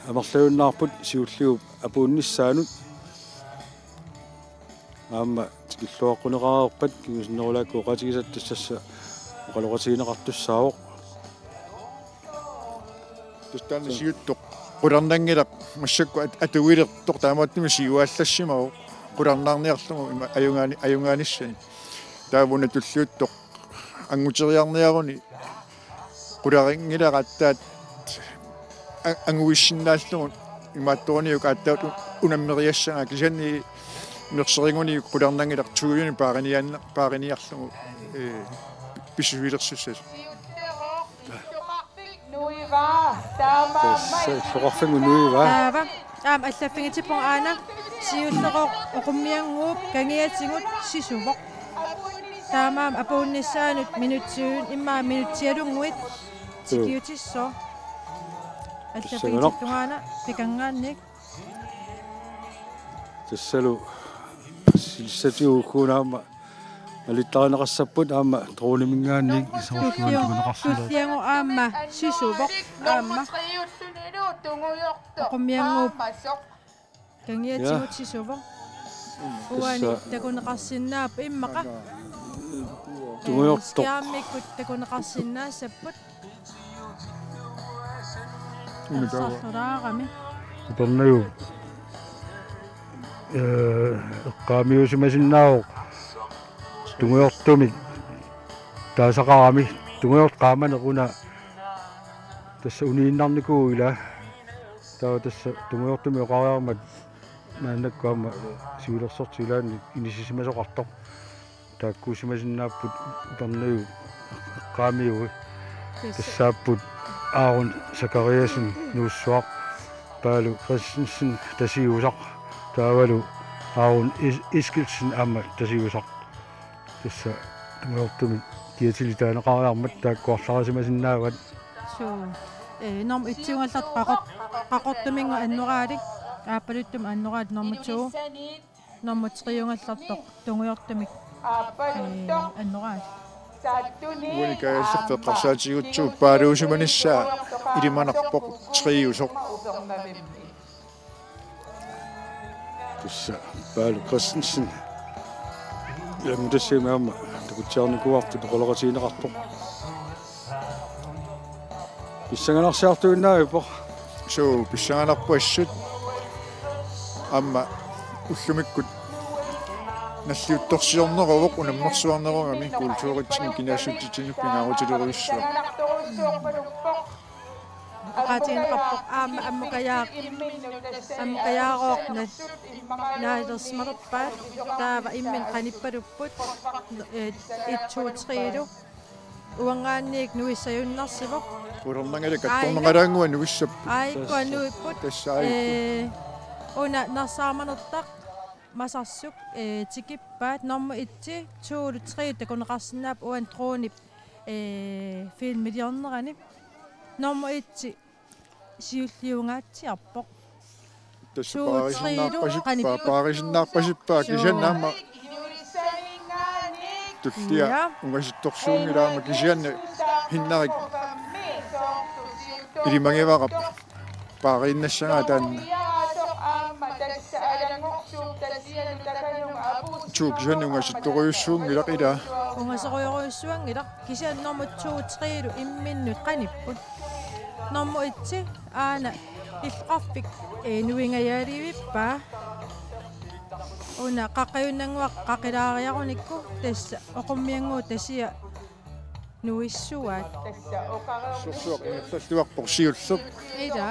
amerlajunnaarput siulliup apuunnissaanut. Aamma tikilluaqquneqareerpat kingusinnerulaakka oqaatigisatta tassa oqaloqatigineqartussaavoq. Tassa taanna siuttoq qularnanngilaq massakkut at-, atuilertoq taamaattumik siuaallassimavoq qularnarniarlugu ima ajugaani-, ajugaanissani. Taava una tulliuttoq anguteriarniaruni qularinngilara aatsaat a-, anguissinnaallugu imaattoruni uku aatsaat u-, unammeriassagaa kisianni merseriguni qularnanngilaq tuujuni paariniaanna-, paariniarlugu, ee, pissusilersussat. Tassa illoqarfinngunuiva. Taava aamma allaffigitippunga aana siulleq Oqummiannguup kangiatigut sisuvoq. Taamaammat apuunnissaanut minutsiun immaqa minutsialunnguit tikiutissaaq. Allaffigitippunga aana pikanngaanniit. Tassalu silissatigut uku aamma alittarineqassapput aamma droneminngaanniit iserortuani tikuneqarsimapput. Tulliagu aamma sisuvoq aamma. Oqummiannguup kangiatigut sisuvoq. Uani takuneqarsinnaapput immaqa. Tungujortoq. Skærmikkut takuneqarsinnaassapput. Una taava. Sarlulaarami. Upernagu. Ee, eqqaamiusimasinnaavoq. Tungujortumik. Taasaqarami. Tungujortoq qaamaneq una. Tassa uniinnarnikuuvoq ila. Taava tassa tungujortumik oqariarmat maannakkut aamma siulersortip ilaanni inissisimasoqartoq. Taakkuusimasinnaapput upernagu eqqaamiui. Tassaapput Aaron Zachariasen Nuussuaq, Paalu Christensen Tasiusaq, taavalu Aaron Is-, Eskildsen aamma Tasiusaq. Tassa tungujortumik kiatilik taaneqariarmat taakku arlarisimasinnaavat. Suu. Ee, normu etsiugallartoq Qaqort-, Qaqortuminnguaq annoraalik, Aappaluttumik annoraalik normu to. Normu triugallartoq tungujortumik, ee, annoraalik. Uani kajaasaq eqqarsaatigigutsigit paaluusimanissaa ilimanarpoq triusoq. Tassa Paalu Christensen. Ilanngutassanut aamma takutsiarnikuuarput oqaloqatigineqarpoq. Pissanganarsiartuinnavippoq. Suu, pissanganarpoq assut. Aamma ullumikkut nalliuttorsiorneruvoq unammersuarnerugami kulturitsinni kinaassutsitsinni pingaarutilerujussuaq. Oqaatigineqarpoq aamma ammukajaa-, ammukajaaroornat naalersimalerpaat taava imminnut qanippalupput, ee, et, to, tre-lu. Uanngaanniit nuissajunnarsivoq. Qularnanngilaq. Aa, kattorneqalaannguaq nuissapput. Aa, ikkua nuipput. Tassa aa, ikkua. Ee, una narsarmanertaq masarsuk, ee, tikippaat. Normu et, to, tre takuneqarsinnaapput uani dronip, ee, filmiliornerani. Normu et siulliungaatsiarpoq. Tassa paarisinnaarpasippa-, paarisinnaarpasippa kisianni aamma. Tullia ungasittorsuunngilaq aamma kisianni Hinnarik ilimagivara paariinnassagaa taanna. Suu, kisianni ungasittorujussuunngilaq ila. Ungasorujorujussuanngilaq. Kisianni normu to, tre-lu imminnut qanipput. Normu et aana illoqarfik, ee, nuingajaalivippaa. Una qaqiunnannguaq qaqilaariarunikku tassa Oqummiannguup Tasia nuissuaat. Sorsuaq ingerlalluarpoq siulleq. Ila,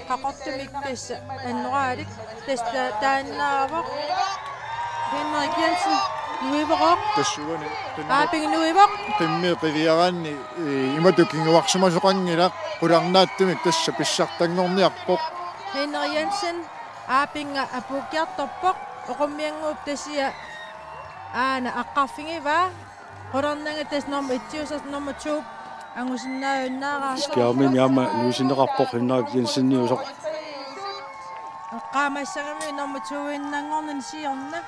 Qaqortumik tassa annoraalik, tassa ta-, taannaavoq. Henrik Jensen nuivoq. Tassuani qimmit-, Aapinga nuivoq. Qimmit qiviaraanni, ee, imatut kinguarsimasoqanngilaq, qularnaattumik tassa pissartanngorniarpoq. Henrik Jensen, Aapinga apuukkiartorpoq, Oqummiannguup Tasia aana aqqarfigivaa. Qularnanngilaq tassa normu etsiusaq normu to angusinnaajunnaaraasoq. Skærmimi aamma nuisinneqarpoq Henrik Jenseniusoq. Eqqaamassagami normu to-innanngornani siorna.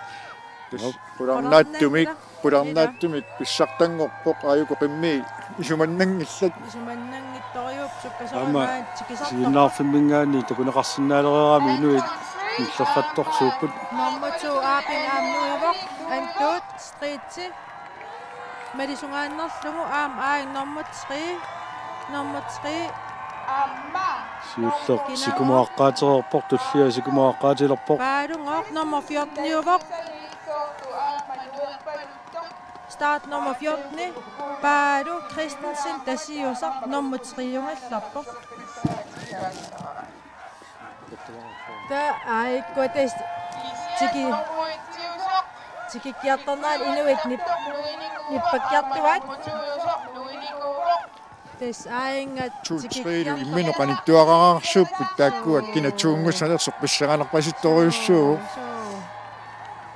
Tassa qularnaattumik, qularnaattumik pissartanngorpoq aajuku qimmii isumannanngillat. Isumannanngitsorujuupput sukkasuumik aamma maani tikisartoq. Siginnaarfimminngaanniit takuneqarsinnaalereerami inuit Nillerfattorsuupput. Nummer to, Aaping aamma nuivoq, Antut Striitsi. Malisungaannarlugu aamma aajuna nummer tre, nummer tre. Siulleq Kinaavoq. Sikumut aqqaatereerpoq, tullia sikumut aqqaatilerpoq. Paalungooq nummer fjorten-iuvoq. Start nummer fjorten, Paalu Christensen Tasiusaq, nummer tre-ungallarpoq. Taava aajuku tassa tiki-, tikikkiartornerat inuit nip-, nippakkiartuaat. Tassa aajuna to-tre-lu tikikkiartornerat imminut qanittuararsuupput, taakkua kina to-nngussanersoq pissanganarpasittorujussuuvoq. Suu, suu.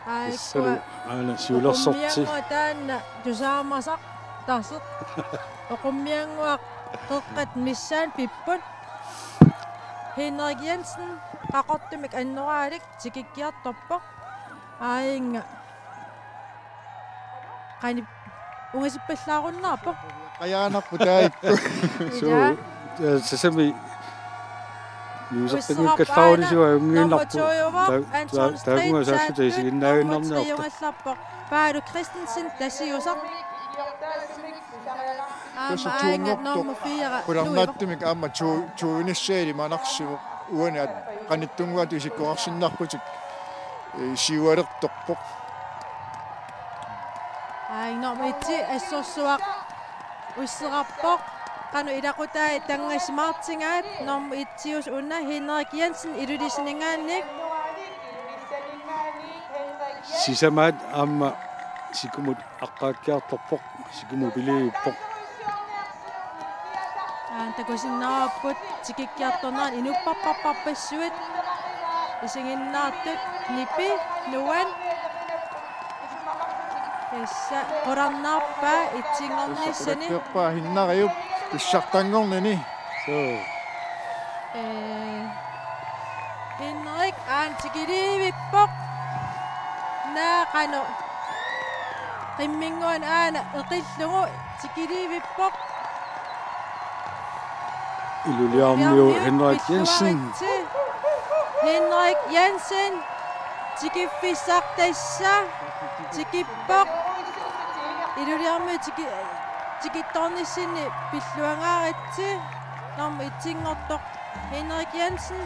Aajuku tassalu aana siulersorti. Oqummiannguaq taanna tusaamasaq taseq. Oqummiannguaq qeqqata missaani pipput. Henrik Jensen qaqortumik annoraalik tikikkiartorpoq. Aajuna qanoq ungasippallaarunnaarpoq. Qajaanarpoq taakku. Suu, ja. Ja, sasami. Nuuserpinngikkallaarunisuuvoq ajunngilaq. Nummer to-uvoq, ta-, ta-, Anton Street, taakunga saassuta isiginnaaginnarniarta. Nummer tre-ungallarpoq. Paalu Christensen Tasiusaq. Aamma tassa aajuna to-nngortoq nummer fire, qularnaattumik aamma to-, to-inissaa ilimanarsivoq. Uani at-, qanittunnguattut isikkoqarsinnarputik, eh, siualertorpoq. Aajuna nummer et assorsuaq usserarpoq. Qanoq ilaqutai tangasimaartigaat, nummer et-iusoq una Henrik Jensen Ilulissaninngaanniit. Sisamaat aamma sikumut aqqaakkiartorpoq, sikumut piliuppoq. Aana takusinnaavarput tikikkiartornerat inuppassuit. Isiginnaartut nipi, nuan. Tassa qularnaarpaa etsinngornissani. Tassa qularnaarpaa Hinnariup pissartanngornini. Suu. Ee, Henrik aana tikiliivippoq. Naa qanoq. Qimminnguani aana eqillugu tikiliivippoq. Iluliarmiu Henrik Jensen. Pilluaritsi. Henrik Jensen. Tikiffissaq tassa. Tikippoq. Iluliarmiu tiki-, tikittoornissani pilluangaaritsi. Nummer et-inngortoq Henrik Jensen.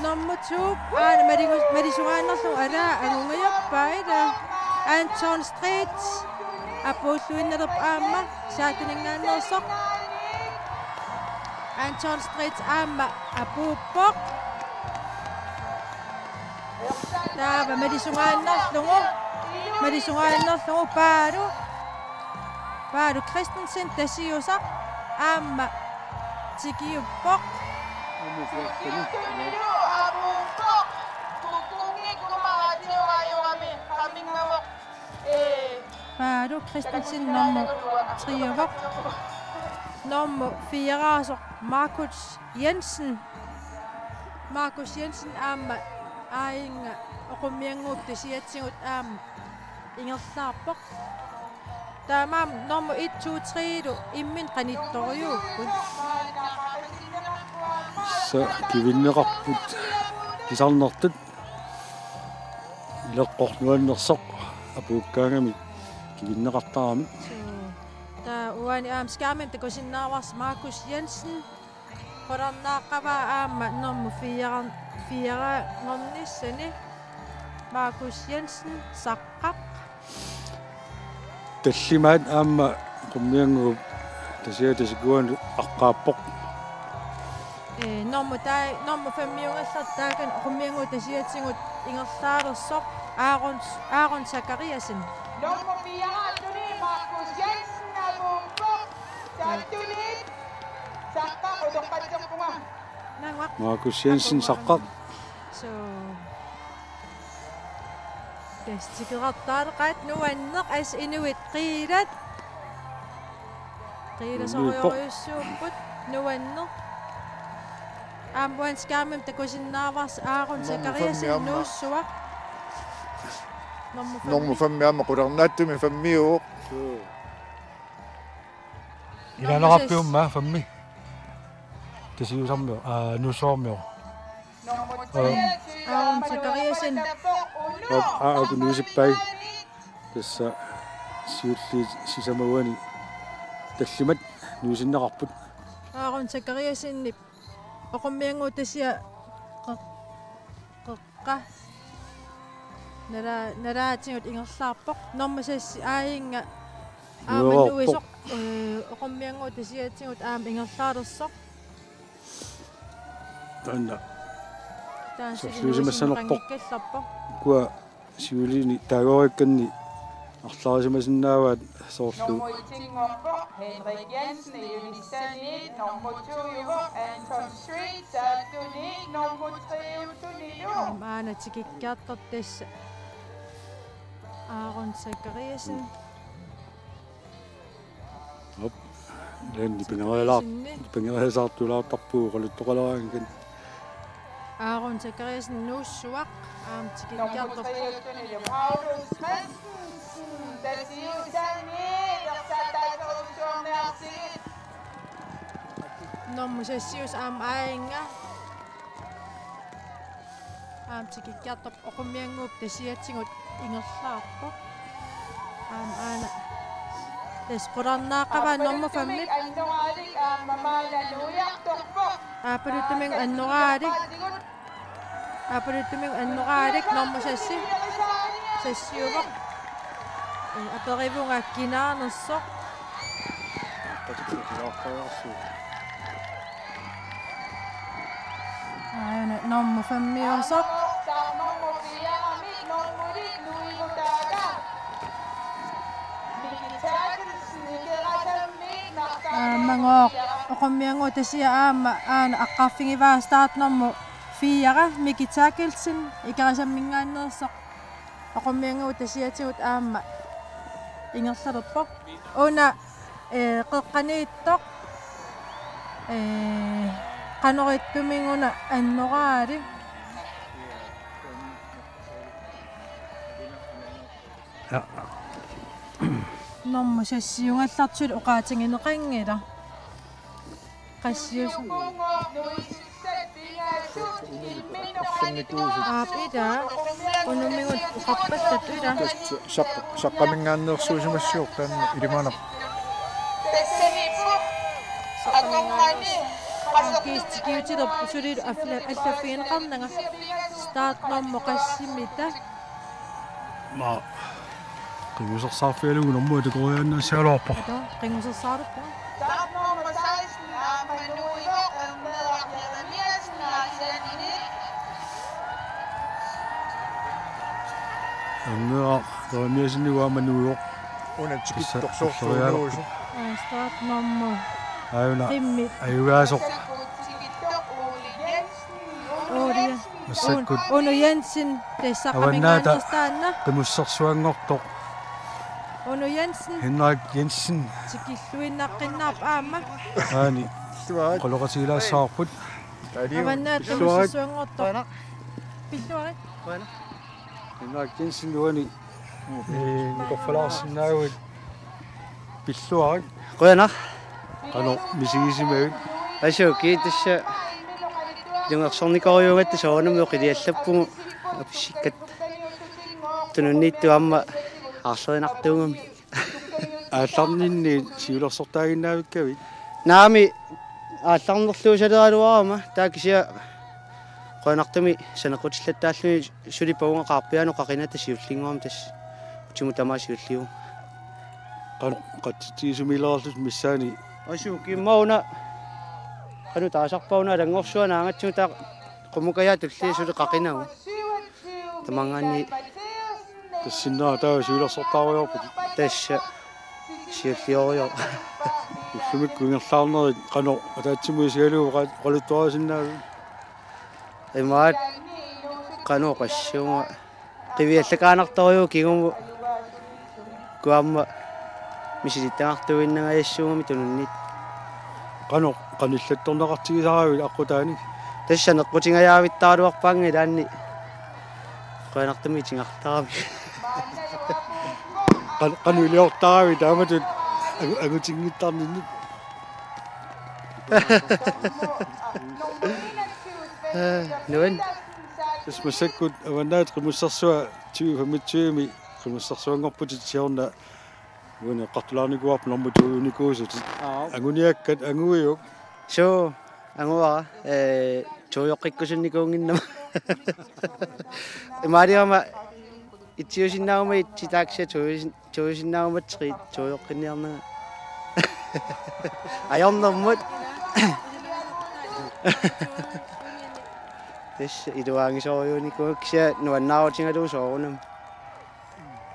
Nummer to, aana maligu-, malisungaannarlugu, alaa, angungajappai, ila. Anton Street apuulluinnalerpoq aamma, Saataninngaanneersoq. Anton Street aamma apuuppoq. Taava malisungaannarlugu, malisungaannarlugu Paalu. Paalu Christensen Tasiusaq aamma tikiuppoq. Paalu Christensen nummer tre-uvoq. Nummer fire-usoq Markus Jensen. Markus Jensen aamma aajuna Oqummiannguup tasiatigut aamma ingerlaarpoq. Taamaammat nummer et, to, tre-lu imminnut qanittorujuupput. Tassa kivinneqarput pisarnertut. Ileqqoq nuannersoq apuukkaangamik kivinneqartarami. Suu. Taava uani aamma skærmimi takusinnaavarsi Markus Jensen. Qularnaaqqavaa aamma nummer fire, fire-nngornissani. Markus Jensen, Saqqaq. Tallimaat aamma Oqummiannguup tasiata sikuanut aqqaappoq. Ee, nummer tai-, nummer fem-iugallartoq taakani Oqummiannguup tasiatigut ingerlaalersoq Aaron, Aaron Zachariasen. Nummer fire-atuni Markus Jensen apuuppoq. Saattuliit. Saqqaq utoqqatserpunga. Naamik. Markus Jensen, Saqqaq. Suu. Tassa tikeraartaaleqaat, nuanneq, assut inuit qiilat. Qiilasorujussuupput, nuanneq. Aamma uani skærmimi takusinnaavarsi Aaron Zachariasen nuussuaq. Nummer fem. Nummer fem aamma qularnaatsumik fem-iuvoq. Suu. Ilaanaqarpiumma fem-i? Tasiusarmioq, aa, nuussuarmioq. Aaron Zachariasen. Op, aa, aaku nuisippai. Tassa siulliit sisamat uani tallimat nuisinneqarput. Aaron Zachariasenip oqarmianngooq tasiaq qeq-, qeqqa nala-, nalaatigut ingerlaarpoq. Normu seks Aajunga aamma nuisoq. Nuisoq. Ee, oqarmianngooq tasiatigut aamma ingerlaalersoq. Taanna. Taanna sorliusimassanerpoq. Qanngikkallarpoq. Ukua siulini taagoorikkanni arlaarisimasinnaavaat soorlu. Nummer et-inngorpoq Henrik Jensen, Ilulissani, nummer to-uvoq Anton Street, Saatuni, nummer tre-utunilu. Aamma aana tikikkiartorpoq tassa Aaron Zachariasen. Op. Taanna nipingerialaar-, nipingeriasaartulaartarpugut oqaluttoqaleraangat. Aaron Zachariasen nuussuaq aamma tikikkiartorpoq. Nummer tre-utunilu Paulus Christensen, Tasiusani, Ilersaattaatsorujussuarniarsigit. Nummer seks-iusoq aamma Aajunga. Aamma tikikkiartorpoq. Oqarmianngooq tasiatigut ingerlaarpoq. Aamma aana. Tassa qularnaaqqavaa nummer fem. Aappaluttumik annoraalik. Aappaluttumik annoraalik nummer seks. Seks-iuvoq. Ee, aperivunga kinaanersoq. Aana nummer fem-iusoq. Aammagooq oqarmianngooq tasiaq aamma aana aqqarfigivaa startnummer fire, Miki Terkelsen, Ikerasamminngaanneersoq. Oqarmianngooq tasiatigut aamma ingerlalerpoq. Una, ee, qeqqaniittoq, ee, qanoq ittumik una annoraali. Ja. Nummer seks-iugallartoq oqaatigineqanngilaq. Qassiusumi. Aap, ila. Unumigut oqarpallattoq, ila. Saq-, saqqaminngaanneersuusimassuuq taanna ilimanaq. Saqqaminngaanneersuusimassuuq. Kiistikiutilerput sulilu afla-, allaffigineqarnanga. Startnummer qassimmita. Maa. Qinngusarsaarfigalugu normu atakoriaannaassagaluarpoq. Ata, qinngusarsaaruppoq. Anneeraq Jeremiassen aamma nuivoq. Una tikittorsuorsuunuusu. Aa, startnummer. Aajuna. Qimmit. Ajugaasoq. Ole Jensen. Massakkut. Ono Jensen, tassa Avannaata saqqaminngaanneersoq taanna. Qimussersuanngortoq. Ono Jensen. Henrik Jensen. Tikilluinnaqqinnaarpoq aamma. Aani. Qoloqatigilaassavarput. Avannaata qimussersuanngortoq. Pilluarit. Henrik Jensen uani. Ee, nikorfalaarsinnaaguit. Pilluarit. Qujanaq. Qanoq misigisimavit? Asuu, kisianni tassa ilungersornikorujuugatta soorunami oqiliallappugut apissikkatta. Tununniittut aamma aarlerinartuugamik. Aallarninni siulersortaaginnaavikkavit? Naamik, aallarnerluusaleraluarama, taava kisianni qujanartumik saneqqutillattaarluni suli pavunga qaarpiaanut qaqinata siullinnguamik tassa. Utimut tamaat siulliuvoq. Qanoq qatsitsisumiilerlutit missaani? Asuu, kiimmauna. Qanoq taasarpauna alanngorsuaq naangatsigu taava qummukajaat tulliit suli qaqinagu. Tamangaanniit. Tassinnera taava siulersortaarujoorput. Tassa siulliurujoor. Ullumikkut ingerlaarnerit qanoq ataatsimut isigalugu oqa-, oqaluttuarisinnaavit? Imaat qanoq oqassuunga. Qiviallakaanartorujuuvoq kingumut. Ukua aamma misilittagartuinnangajassuugami tununniit. Qanoq qanillattorneqartigisaravit aqqutaani? Tassa saneqqutingajaavittaraluarpaannga ilaanni. Qujanartumik itigartarami. Qan-, qanoq iliortaravit taamatut angu-, angutinngittarninni? Nuan. Tassa massakkut Avannaata Qimussersua tyve femogtyve-mi qimussersuanngorputit siorna uani eqqartulaarnikuuarput normu to-unikuusut. Aap. Anguniakkat anguiuk? Suu, anguara. Ee, to-ujoqqikkusunnikuunnginnama. Imaaliorama ittiusinnaaguma itsi taaksia to-usin-, to-usinnaaguma tre to-ujoqqinniarnagu. Ajornermut. Tassa iluaagisorujuunikuuara kisianni nuannaarutigalugu soorunami.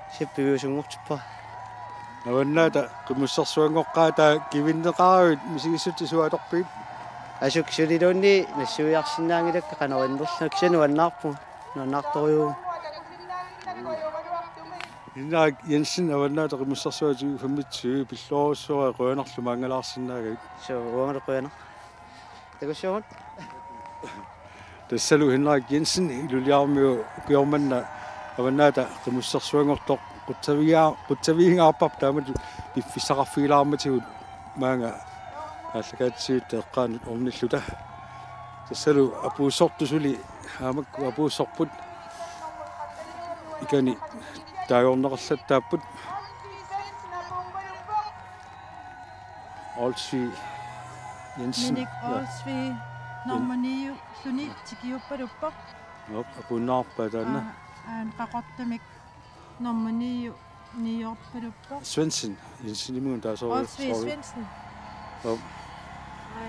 Kisianni piviusunngortippara. Avannaata Qimussersuanngorpaat kivinneqaruit misigissutsit suut atorpigit? Asuk suliluunniit nassuiarsinnaanngilakka qanoq innerlunga kisianni nuannaarpunga. Nuannaartorujuuvoq. Henrik Jensen, Avannaata Qimussersua tyve femogtyve, pillorsuaq qujanarlu maanngalaarsinnaagavit. Suu, uangalu qujanaq. Takussaagut. Tassalu Henrik Jensen, Ilulissarmiut ukioq manna Avannaata Qimussersuanngortoq qutsavigia-, qutsavigingaarparput taamatut piffissaqarfigilaarmatigut maanga aallakaatitsivitta eqqaanut ornilluta. Tassalu apuussortut suli aamma apuussorput. Ikani taagorneqarlattaapput. Olsvig Jensen. Minik Olsvig, nummer ni-ulluni tikiuppaluppoq. Aap, apuunnaarpaa taanna. Aa, aana Qaqortumik nummer ni-u, ni-orpaluppoq. Svendsen, Jensenimut taasooru. Olsvig Svendsen. Aap.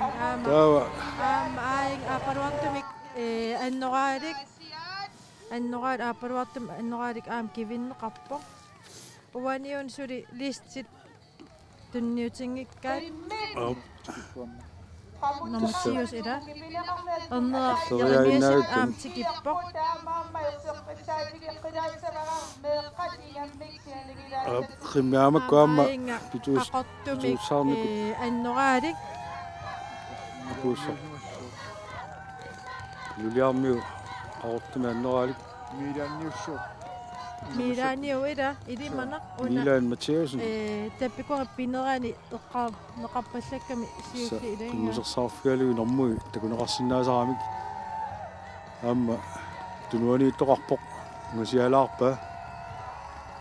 Aana aamma. Taava. Aamma aana aappaluartumik, ee, annoraalik. Annoraal-, aappaluartumik annoraalik aamma kivinneqarpoq. Uaniuna suli listit tunniutinngikkaat. Aap. Nummer ti-us ila. Erneq Jeremiassen aamma tikippoq. Aap, qimmit aamma aamma pituus-, Qaqortumik, pituussaarnikut. Ee, annoraalik. Apuussoq. Ilulissarmiut Qaqortumi annoraalik. Miilaanniussuuq. Miilaanniu ila ilimanaq una. Miilaan Mathiassen. Ee, tappikua pinerani eqqaarneqarpallakkami siulliit ilaa. Qimussersaarfigalugu normui takuneqarsinnaasaramik. Aamma tunuaniittoqarpoq ungasialaarpaa.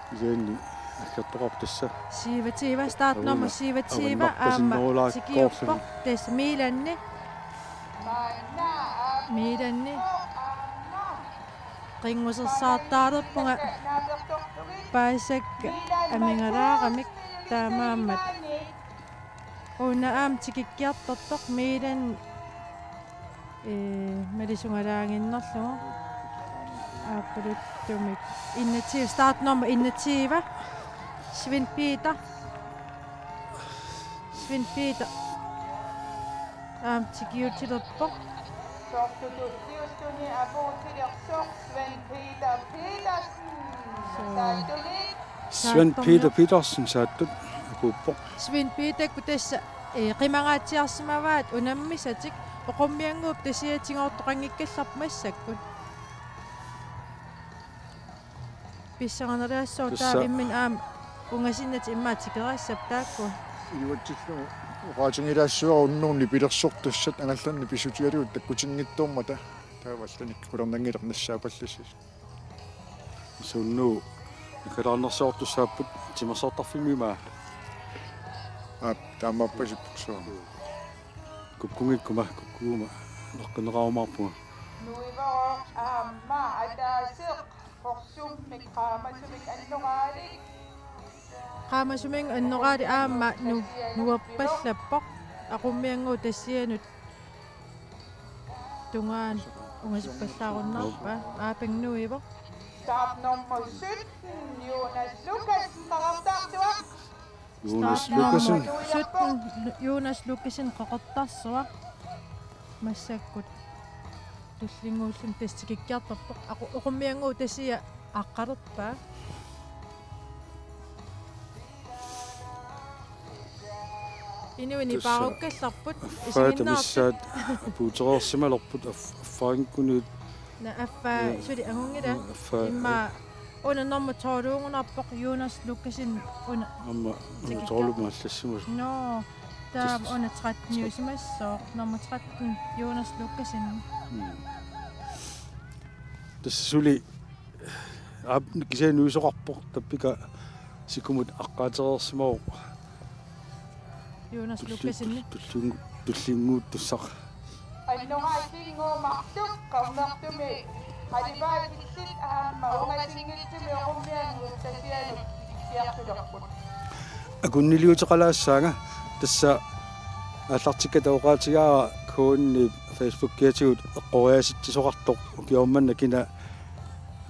Kisianni aggertoqarpoq tassa. Syvogtyve, startnummer syvogtyve, aamma tikiuppoq tassa Miilanni. Miilanni. Qimussersaartaalerpunga paasisakka amigalaaramik taamaammat. Una aamma tikikkiartortoq Miilan, ee, malisungalaaginnarlugu. Aappaluttumik. Enogtyve, startnummer enogtyve. Svend Peter. Svend Peter. Aamma tikiutilerpoq. Sortutut siuttuni apuutilersoq Svend Peter Petersen. Suu. Saattuni. Svend Peter Petersen saattut apuuppoq. Svend Peterkut tassa, ee, qimangaatsiarsimavaat unammisatik, oqummiannguup tasiatigoortoqanngikkallarpoq massakkut. Pissanganalaassaaq tassa. Taava imminut aamma ungasinnatik immaqa tikeraassapput taakku. Iluatsillugu oqaatigilaassuara unnugu nipilersortassat angallanneq pissutigalugu takkutinngitsoormata taava allanik qularnanngilaq nassaapallassasut. Tassa unnugu nipilersortussaapput timersortarfimmi ima. Aap, taamaappoq isuppaksuarmi. Kukkunngikkuma, kukkuguma naqqinneqarumaarpunga. Nuivoroq aamma ataaseq qorsummik qaamasumik annoraalik. Qaamasumik annoraalik aamma nu-, nuappallappoq. Oqummiannguup tasianut tungaanut ungasippallaarunnaarpaa. Aapang nuivoq. Startnummer sytten, Jonas Lukassen, Qaqortarsuaq. Jonas Lukassen. Startnummer sytten, Jonas Lukassen, Qaqortarsuaq. Massakkut tullinnguulluni tassa tikikkiartorpoq. Aqu-, oqummiannguup tasia aqqalerpaa. Inuit nipaarukkallarput, tassa isiginnaartut. Affaata missaat apuutereersimalerput af-, affaanngikkunuit. Naa, affaa, ja, suli angunngilaq. Ja, affaa, immaqa una nummer tolv-ugunarpoq Jonas Lukassen una. Aamma una tolv-imut allassimasut. Nå, taava tassa una tretten-iusimassooq, nummer tretten, Jonas Lukassen. Mm. Tassa suli aap kisianni nuisoqarpoq, tappika sikumut aqqaatereersimavoq. Jonas Lukasenip. Tullinngu-, tullinnguuttussaq. Annoraasinnguumartoq, qernertumi qalipaatillit aamma ungasinngitsumi oqummiangut tasianut ikiartulerput. Akunniliuteqalaassaanga, tassa aallartikkatta oqaatigaara K N-ip Facebookiatigut eqqoriaasitsisoqartoq, ukioq manna kina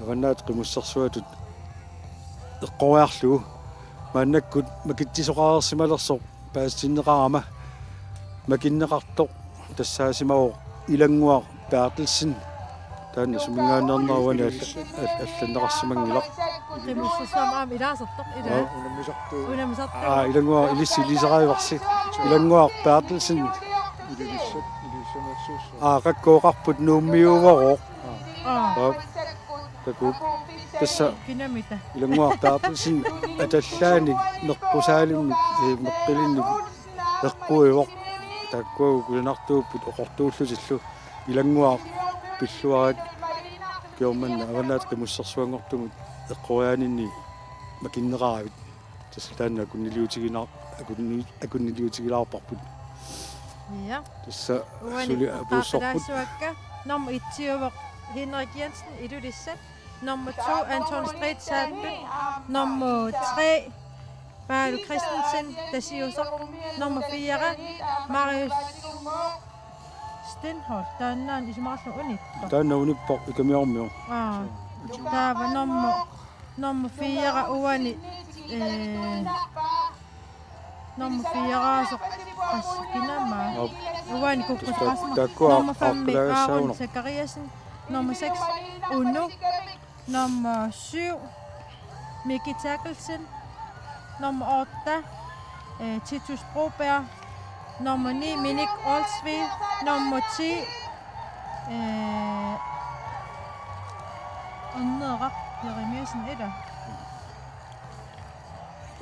Avannaata Qimussersuatut eqqoriarlugu. Maannakkut makitsisoqareersimalersoq paasitinneqarama makinneqartoq tassaasimavoq Ilannguaq Berthelsen. Taanna suminngaanneerneruani all-, all-, allanneqarsimanngilaq. Qimussersuarmi aamma ilaasortoq, ilaa. Aa. Unammisartoq. Aa, Ilannguaq ilissi ilisarivarsi. Ilannguaq Berthelsen. Ililissat, ilissanersuussua. Aa, qakkooqarput Nuummiuuvoq. Aa. Aa. Takuuk. Tassa kinamita. Ilannguaq Berthelsen atallaanik meqqusaalimmi, ee, meqqilinnik eqquivoq. Taakkuagut kusanartuupput oqortuullutillu. Ilannguaq pilluarit, ukioq manna Avannaata Qimussersuanngortumut eqqoriaaninni makinneqaravit. Tassa taanna akunniliutigina-, akunni-, akunniliutigilaarparput. Ja. Tassa uani suli apuussorput. Eqqaaqqilaassuakka. Nummer et-iuvoq Henrik Jensen, Ilulissat. Nummer to, Anton Stridtsat. Nummer tre, Paul Christensen, Tasiusoq. Nummer fire, Marius Stenholt. Taanna isumaqarluni unippoq. Taanna unippoq Ikamiormiu. Aa. Taava nummer, nummer fire uani, ee, nummer fire-asoq qassinama. Op. Uani kukkusoqarsimavoq. Takkua. Nummer fem, Aaron Zakariassen. Nummer seks, Uno. Nummer syv, Miki Terkelsen. Nummer otte, øh, Titus Broberg. Nummer ni, Minik Olsvig. Nummer ti, øh, Erneeraq Jeremiassen, eller?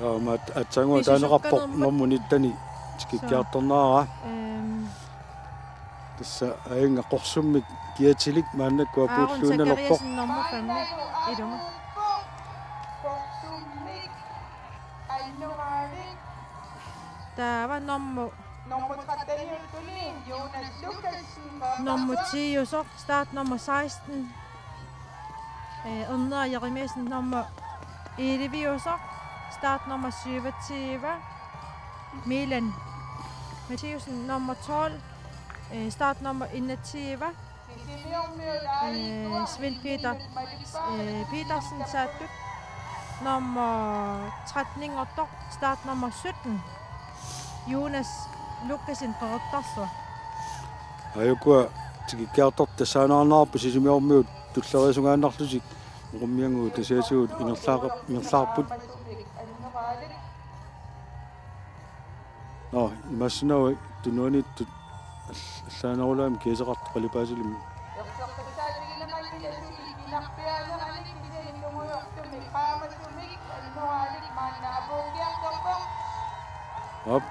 Aamma at-, aatsaannguaq taaneqarpoq nummer nitten-i tikikkiartornera. Øhm, tassa aajunga Qorsummik kiatilik maannakkut apuulluinnalerpoq. Aaron Zachariasen nummer fem. Iluma. Taava nummer nummer ti-usoq, start nummer seksten. Øh, Erneeraq Jeremiassen nummer elleve-usoq, start nummer syvogtyve. Milan Mathiassen nummer tolv, øh, start nummer enogtyve. Øh, Svend Peter, øh, Petersen Saattut nummer tretten-inngortoq, start nummer sytten. Jonas Lukassen Qeqertarsuaq. Aajukua tikikkiartortut tassaanaarnerarput Sisimiormiut tulleriisungaannarlutik oqummiannguit tasiatigut ingerlaaqap-, ingerlaarput. Nå, imaassinnaavoq tunuaniittut all-, allaanerulaamik kiateqartoq qalipaatilimmik. Aap.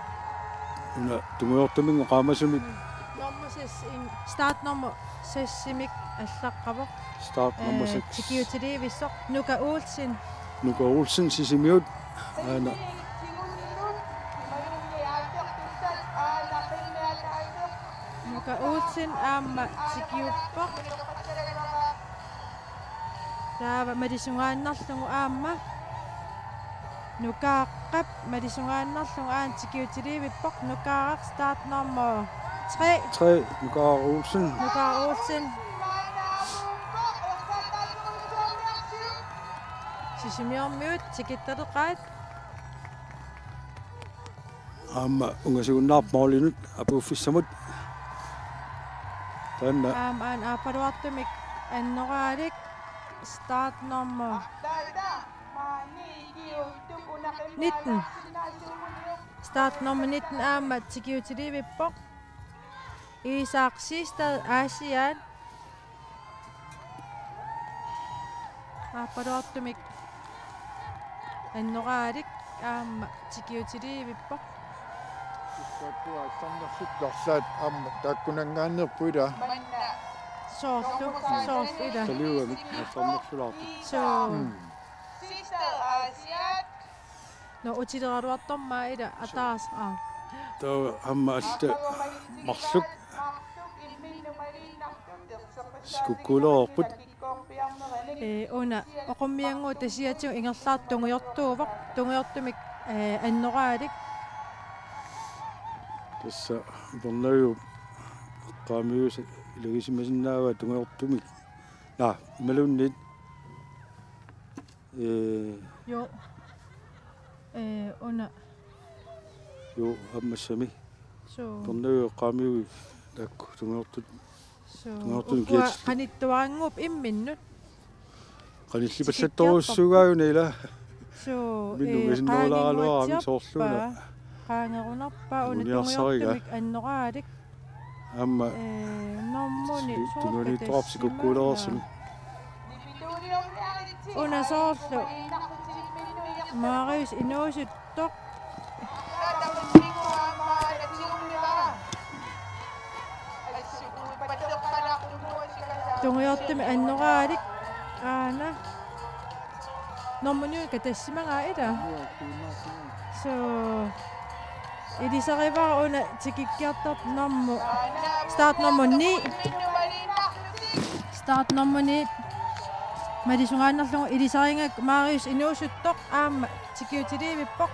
Una tungujortuminngooq qaamasumik. Nummer seks, in-, start nummer seks-imik allaqqavoq. Start nummer seks. Øh, tikiutilivissoq. Nuka Olsen. Nuka Olsen Sisimiut. Aana. Nuka Olsen aamma tikiuppoq. Taava malisungaannarlugu aamma. Nukaaraq malisungaannarlugu aamma tikiutilivippoq. Nukaaraq start nummer tre. Tre, Nukaaraq Olsen. Nukaaraq Olsen. Sisimiormiut tikittaleqaat. Aamma ungasigunnaarpoq målinut apuuffissamut. Taanna. Aamma aana aappaluartumik annoraalik start nummer nitten. Start nummer nitten aamma tikiutilivippoq. Isak Sistad Aasiaat. Aappaluartumik annoraalik aamma tikiutilivippoq. Taakkua assarnersut torsaat aamma taakkunanngaanneerput, ila. Soorlu, soorlu ila. Saliugamik, nassammerlulaartut. Soo. Mm. Nå, utileraluartormaa ila, ataaseq, aa. Taava aamma allat marluk. Sikukkuulerput. Ee, una, oqummiannguup tasiatigut ingerlaartoq tungujortuuvoq, tungujortumik, ee, annoraalik. Tassa Upernaviup eqqaamiusa ilagisimasinnaavaa tungujortumik. Naa, imaluunniit. Ee. Joo. Ee, una. Joo, aamma tassami. Soo. Upernaviup eqqaamiui taakku tungujortut. Soo. Tungujortut ukua kiat. Qanittuarannguupput imminnut. Qanillipallattorujussuugaanni ila. Soo, imminnut ee, ungasinnaaluarami qaanginnguatsiarpaa, soorluuna. Qaangerunarpaa una. Unguniarsariga. Tungujortumik annoraalik. Aamma. Ee, normuni tu-, soorlu tununiittoqarpoq tassami. Sikukkuulereersumi. Una soorlu. Marius inuusuttoq. Tungujortumik annoraalik. Aana. Normuni katassimagaat ila. Soo. Ilisarivara una tikikkiartortoq normu. Startnummer ni. Startnummer ni. Malisungaannarlugu ilisarigakku Marius inuusuttoq aamma tikiutilivippoq.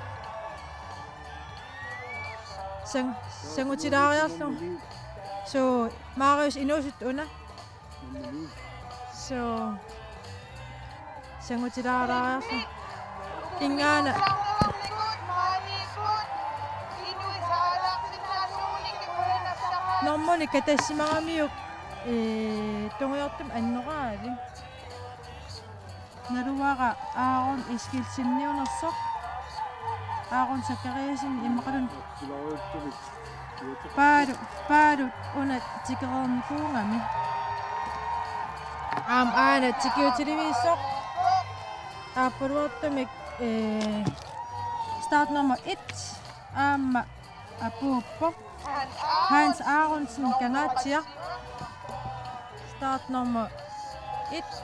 Sang-, sangutilaariarlugu. Soo, Marius inuusuttoq una. Soo. Sangutilaariarlugu. Ingaana. Normuni katassimagamiuk, ee, tungujortumik annoraalik. Naluara Aaron Eskildseniunersoq. Aaron Zachariasen immaqaluunniit Paalu, Paalu una tikereernikuugami. Aamma aana tikiutiliviussoq. Aappaluartumik, ee, startnummer et aamma apuuppoq. Hans Aronsen Kangaatsiaq. Startnummer et.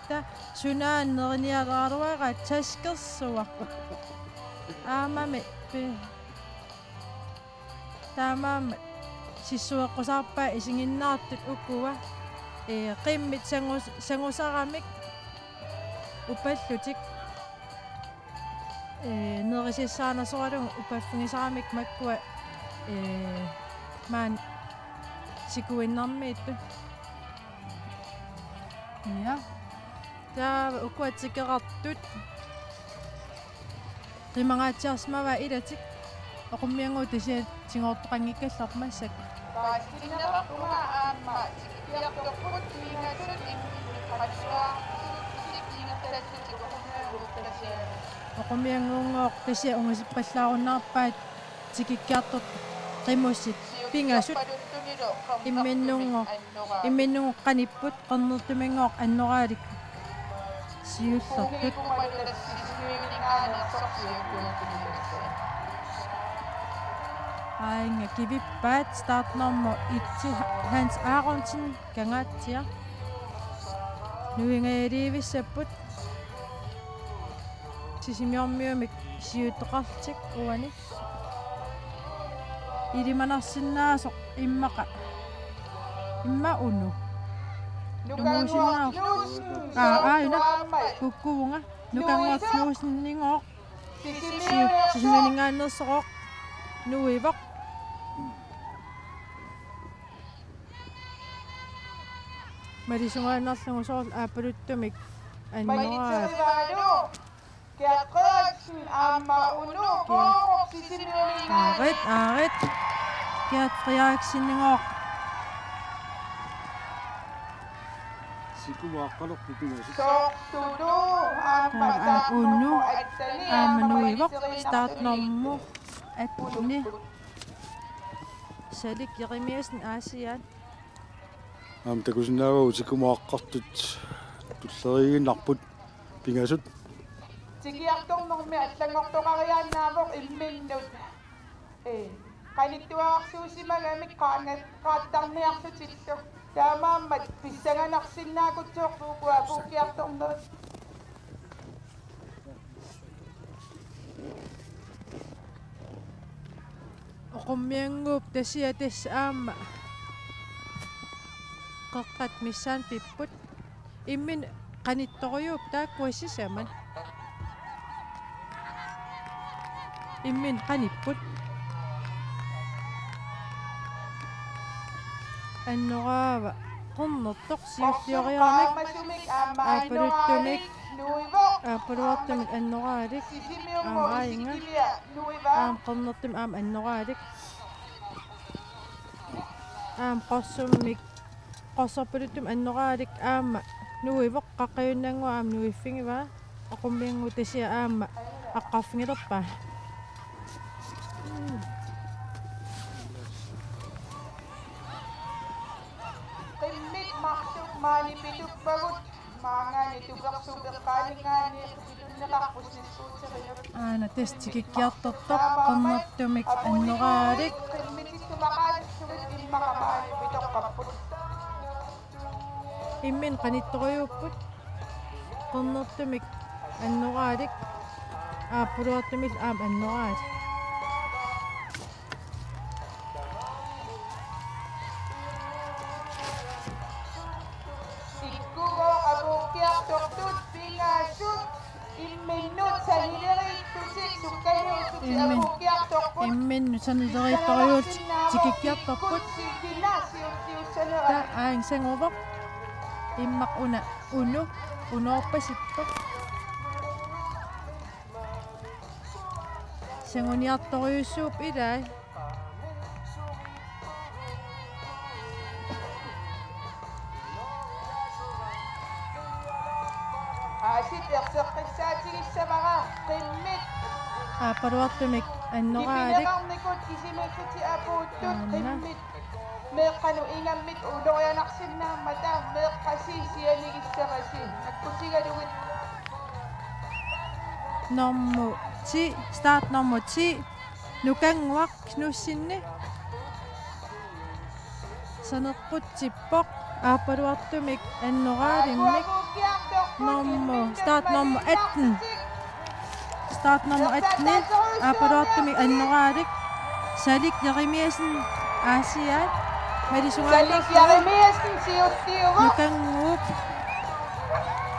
Ta-, sunaana neriniaraluaraat taskersuaq. Aammami pi-, taamaammat sissueqqusaarpaat isiginnaartut ukua. Ee, qimmit sangus-, sangusaramik upallutik. Ee, nerisassaanasoralugu upaffigisaramik makkua, ee, maani sikuinnarmiittut. Ja. Taava ukua tikeqartut. Qimangaatsiarsimavaat ilatik. Oqummiannguup tasiatigoortoqanngikkallarpoq massakkut. Paasitinneqarpunga aamma tikikkiartorput pingasut imminnut qanittuararsuutissinnik ingerlallutik oqummiannguup tasiani. Oqummiannguunngooq tasiat ungasippallaarunnaarpaat tikikkiartortut qimussit pingasut imminnunngooq. Imminnunngooq qanipput qernertuminngooq annoraalik siullertut. Aajuna kivippaat startnummer et Hans Aronsen Kangaatsiaq. Nuingalivissapput Sisimiormiumik siutoqarlutik uani. Ilimanarsinnaasoq immaqa. Immaqa Unu. Nukanngooq Knudsen. Aa, aajuna. Kukkuvunga. Nukanngooq Knudseningooq. Siu-, Sisimiuninngaanneersoq. Nuivoq. Malisungaannarlugu soorlu aappaluttumik annoraat. Gert Frederiksen aamma Unu Koorup Sisimiuninngaanniit. Aarit, aarit. Gert Frederikseningooq. Sikumaaqqalerput pingasut. Soortulu aamma Unu. Aamma Nuivoq. Startnummer atten. Salik Jeremiassen Aasiaat. Aamma takusinnaavagut sikumaaqqartut tulleriiginnarput pingasut. Tikiartornermi allanngortoqariaannaavoq imminnut. Ee. Qanittuararsuusimagamik qaanga-, qaattarniarlutillu. Taamaammat pissanganarsinnaagutsoorput uku apuukkiartornerit. Oqummiannguup Tasiaq tassa aamma qeqqata missaani pipput. Imminut qanittorujuupput taakkua sisamat. Imminut qanipput. Annoraava qernertoq siullioriaramik. Aappaluttumik. Aappaluartumik annoraalik. Aamma aajinnga. Aamma qernertumik aamma annoraalik. Aamma qorsummik. Qorsorpaluttumik annoraalik aamma nuivoq, qaqqajunnannguaq aamma nuiffigivaa. Oqummiannguup Tasiaq aamma aqqarfigilerpaa. Qimmit marluk maani pituppagut. Maangaani tupersuup eqqaaninngaanniit qitunneqarput sniskuuterinnut. Aana tassa tikikkiartortoq, qernertumik annoraalik. Qimmitittumaqaasissugit immaqa maani pitoqqapput. Imminut qanittorujuupput. Qernertumik annoraalik. Aappaluartumik aamma annoraalik. Ikkugooq apuukkiartortut pingasut imminnut sanileriittutit sukkaniussutit. Immin-, apuukkiartorput. Imminnut sanileriittorujuupput tikikkiartorput. Taava aajuna sanguvoq. Immaqa una unu, unoorpasippoq. Sanguniartorujussuupput ilai. Aasit erseqqissaatigissavara qimmit. Aappaluartumik annoraalik. Kipineqarnikut kisimiillutik apuuttut. Aana. Qimmit. Meeqqanut ingammik ulorianarsinnaammata meeqqasi sianigissavasi. Akkutigalugit. Nummer ti, start nummer ti, Nukannguaq Knudsenip saneqqutsippoq, aappaluartumik annoraalimmik. Nummer, start nummer atten. Start nummer atten, aappaluartumik annoraalik. Salik Jeremiassen, Aasiaat. Malisungaannarlugu. Salik Jeremiassen, siulliuvoq. Nukannguup.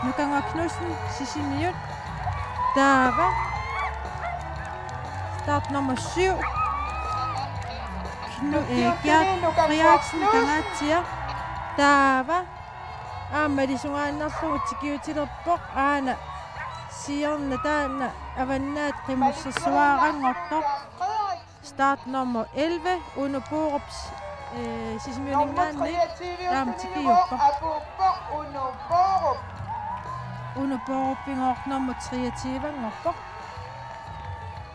Nukannguaq Knudsen, Sisimiut. Taava. Start nummer syv. Knu-, eh, Gert Frederiksen, Kangaatsiaq. Taava. Aamma malisungaannarlugu tikiutilerpoq, aana siorna taanna Avannaata qimussersuaranngortoq. Start nummer elleve, Uno Borup, eh, Sisimiuninngaanniit, aamma tikiuppoq. Uno Borup. Uno Borupigooq nummer treogtyve-nngorpoq.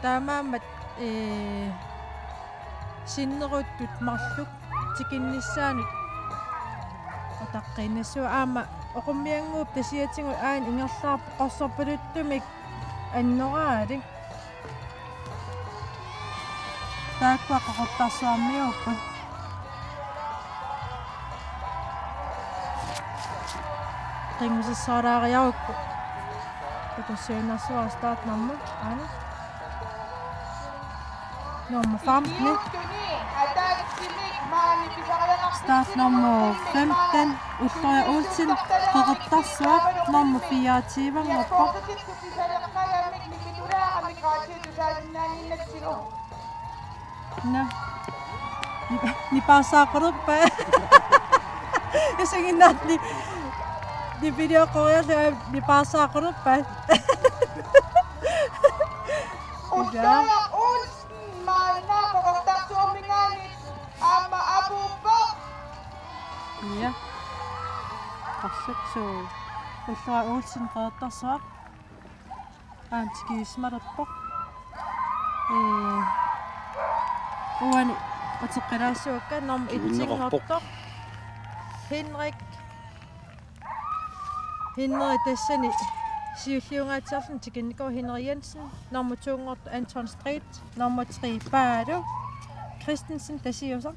Taamaammat, eh, sinneruttut marluk tikinnissaannut utaqqiinnassuugut. Aamma Oqummiannguup Tasiatigut aajuna ingerlaarpoq qorsorpaluttumik annoraalik. Taakkua Qeqertarsuarmiuupput. Qimussersualaariarukku. Takussiuinnarsuaq start nummer, aana. Nummer femten. Start nummer femten, Ulloriaq Olsen, Qeqertarsuaq, nummer fireogtyve-nngorpoq. Nå. Ni-, nipaarsaaqqulerpa? Isiginnaarli. Ni video qoriarlu nipaarsaaqqulerpa? Ulloriaq Olsen maanna Qeqertarsuarminngaanniit aamma apuuppoq. Ja. Qassutsu. Ulloriaq Olsen Qeqertarsuaq. Aamma tikiussimalerpoq. Ee, uani uteqqilaassavakka nummer et-inngortoq. Henrik. Henrik tassani siulliungaatsiarluni tikinnikuuvoq Henrik Jensen. Nummer to-nngortoq Anton Street. Nummer tre Paalo. Christensen, Tasiusaq.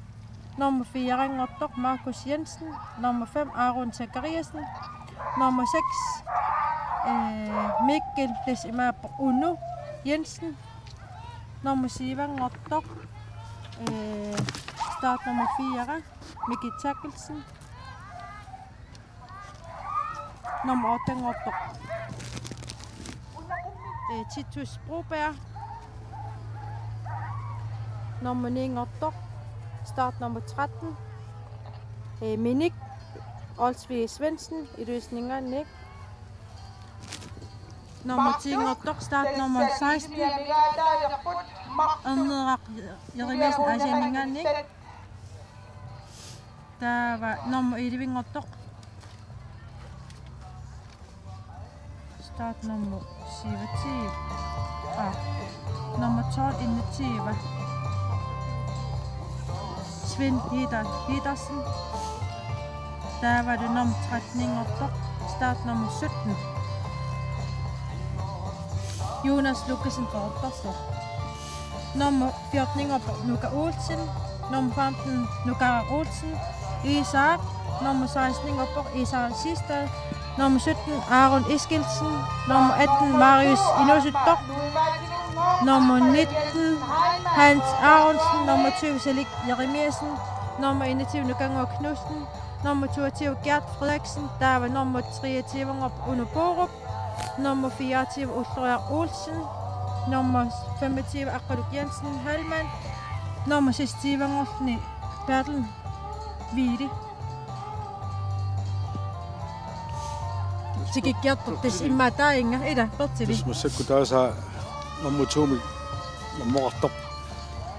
Nummer fire-nngortoq Markus Jensen. Nummer fem Aaron Zachariasen. Nummer seks, øh, Mikkel, tassa imaappoq Uno Jensen. Nummer syv-nngortoq, øh, startnummer fire, Miki Terkelsen. Nummer otte-nngortoq, øh, Titus Broberg. Nummer ni-nngortoq, startnummer tretten, øh, Minik Olsvig Svendsen, Ilulissaninngaanniit. Nummer ti-nngortoq, startnummer seksten, Erneeraq Jeremiassen, Aasianninngaanniit. Taava nummer elleve-nngortoq, startnummer syvogtyve. Ah, nummer tolv enogtyve, Svend Peter Petersen. Taava nummer tretten-nngortoq, startnummer sytten, Jonas Lukassen, Qeqertarsuaq. Nummer fjorten-nngorpoq Nuka Olsen. Nummer femten Nuka Olsen. Isak. Nummer seksten-nngorpoq Isak Sistad. Nummer sytten Aaron Eskildsen. Nummer atten Marius Inuusuttoq. Nummer nitten Hans Aronsen. Nummer tyve Salik Jeremiassen. Nummer enogtyve Nukanguaq Knudsen. Nummer toogtyve Gert Frederiksen. Taava nummer treogtyve-nngorpoq Uno Borup. Nummer fireogtyve Ulloriaq Olsen. Nummer femogtyve Aqqaluk Jensen Heilmann. Nummer seksogtyve-nngorluni Bertel Wiele. Tikikkiartortut immaqa taanna, ila, Berteli. Tassa massakkut taasa nummer to-mik nammoqartoq.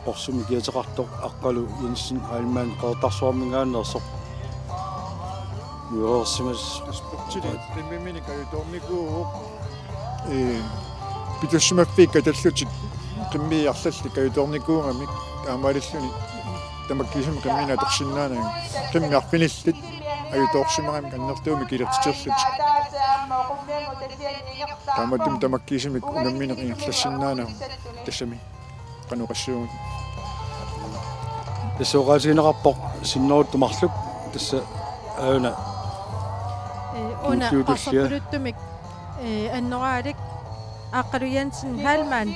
Qorsumik kiateqartoq Aqqaluk Jensen Heilmann Qeqertarsuarminngaanneersoq. Nuereersimas. Sportsili qimmiminik ajutoornikuuvoq. Ee, pitussimaffiit katallutik qimmii arlallit ajutoornikuugamik, taamaalilluni tamakkiisumik qimmiinik atorsinnaanagit. Qimmit arfinillit ajutoorsimagamik annertuumik ilertiterlutik. Taamaattumik tamakkiisumik unammineq ingerlassinnaanagu. Tassami qanoq oqassuunga. Tassa oqaatigineqarpoq sinneruttoq marluk, tassa aajuna. Ee, una kingulliutullia. Qorsorpaluttumik, ee, annoraalik Aqqaluk Jensen Heilmann.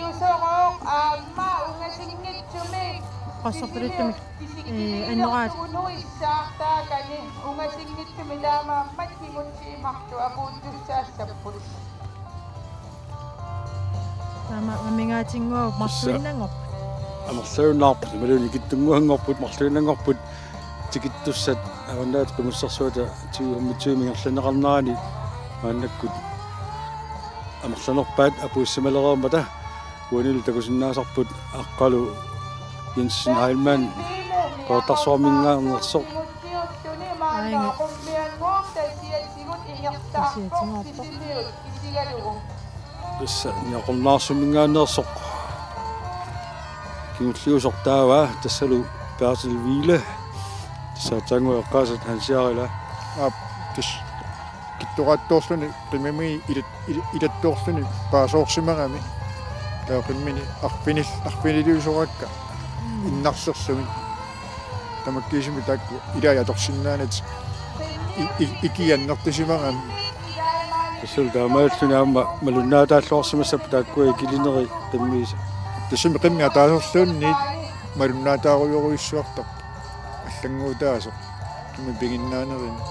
Qorsorpaluttumik, ee, annoraalik. Taama amigaatinngua marluinnanngorput. Amerlagunnaarput, imaluunniit ikittunnguanngorput, marluinnanngorput tikittussat Avannaata Qimussersuata tyve femogtyve ingerlanneqarnerani maannakkut amerlanerpaat apuussimalereermata. Uanilu takusinnaasarput Aqqaluk Jensen Heilmann Qeqertarsuarminngaanneersoq. Aajuna. Tassa Niaqornaarsumminngaanneersoq. Kingulliusoq taava tassalu Bertel Wiele. Tassa taanngua eqqaasat Hans Jarila. Aap, tassa kittoraattoorluni qimmimi ilat-, il-, ilattoorluni paasoorsimagami. Taava qimmini arfinil-, arfiniliusoraakka innarlerlugit. Tamakkiisumik taakku ilaat atorsinnaanatik i-, i-, ikii annertusimagami. Tassalu taamaalilluni aamma malunnaataalluarsimassapput taakkua ikilineri qimmiisa. Tassami qimmit ataaserluunniit malunnaataarujorujussuartarput. Allannguutaasoq. Qimmit piginnaanerini.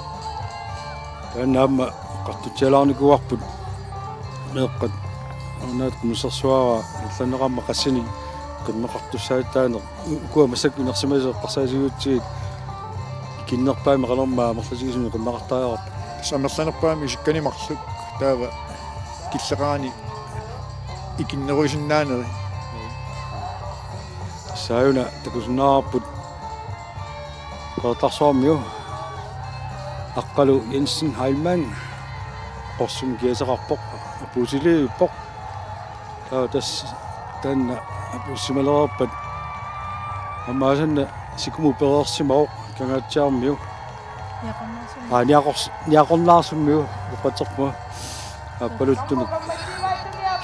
Taanna aamma eqqartutsialaarnikuuarput meeqqat Avannaata Qimussersuarmiut ingerlanneqarmat qassinik qimmeqartussaattaaneq. U-, ukua massakkut inersimasut eqqarsaatigiutsigit ikinnerpaamik qanormaa amerlatigisumik qimmeqartariaqarpa? Tassa amerlanerpaamik isikkanik marluk taava killeqarani ikinnerusinnaaneri. Tassa aajuna takusinnaavarput Qeqertarsuarmiu Aqqaluk Jensen Heilmann qorsumik kiateqarpoq, apuussiliivippoq. Taava tassa taanna apuussimalereerpat aamma asanna sikumut pereersimavoq Kangaatsiarmiu. Niaqornaarsummiu. Aa, Niaqors-, Niaqornaarsummiu, oqatserpunga. Aappaluttumik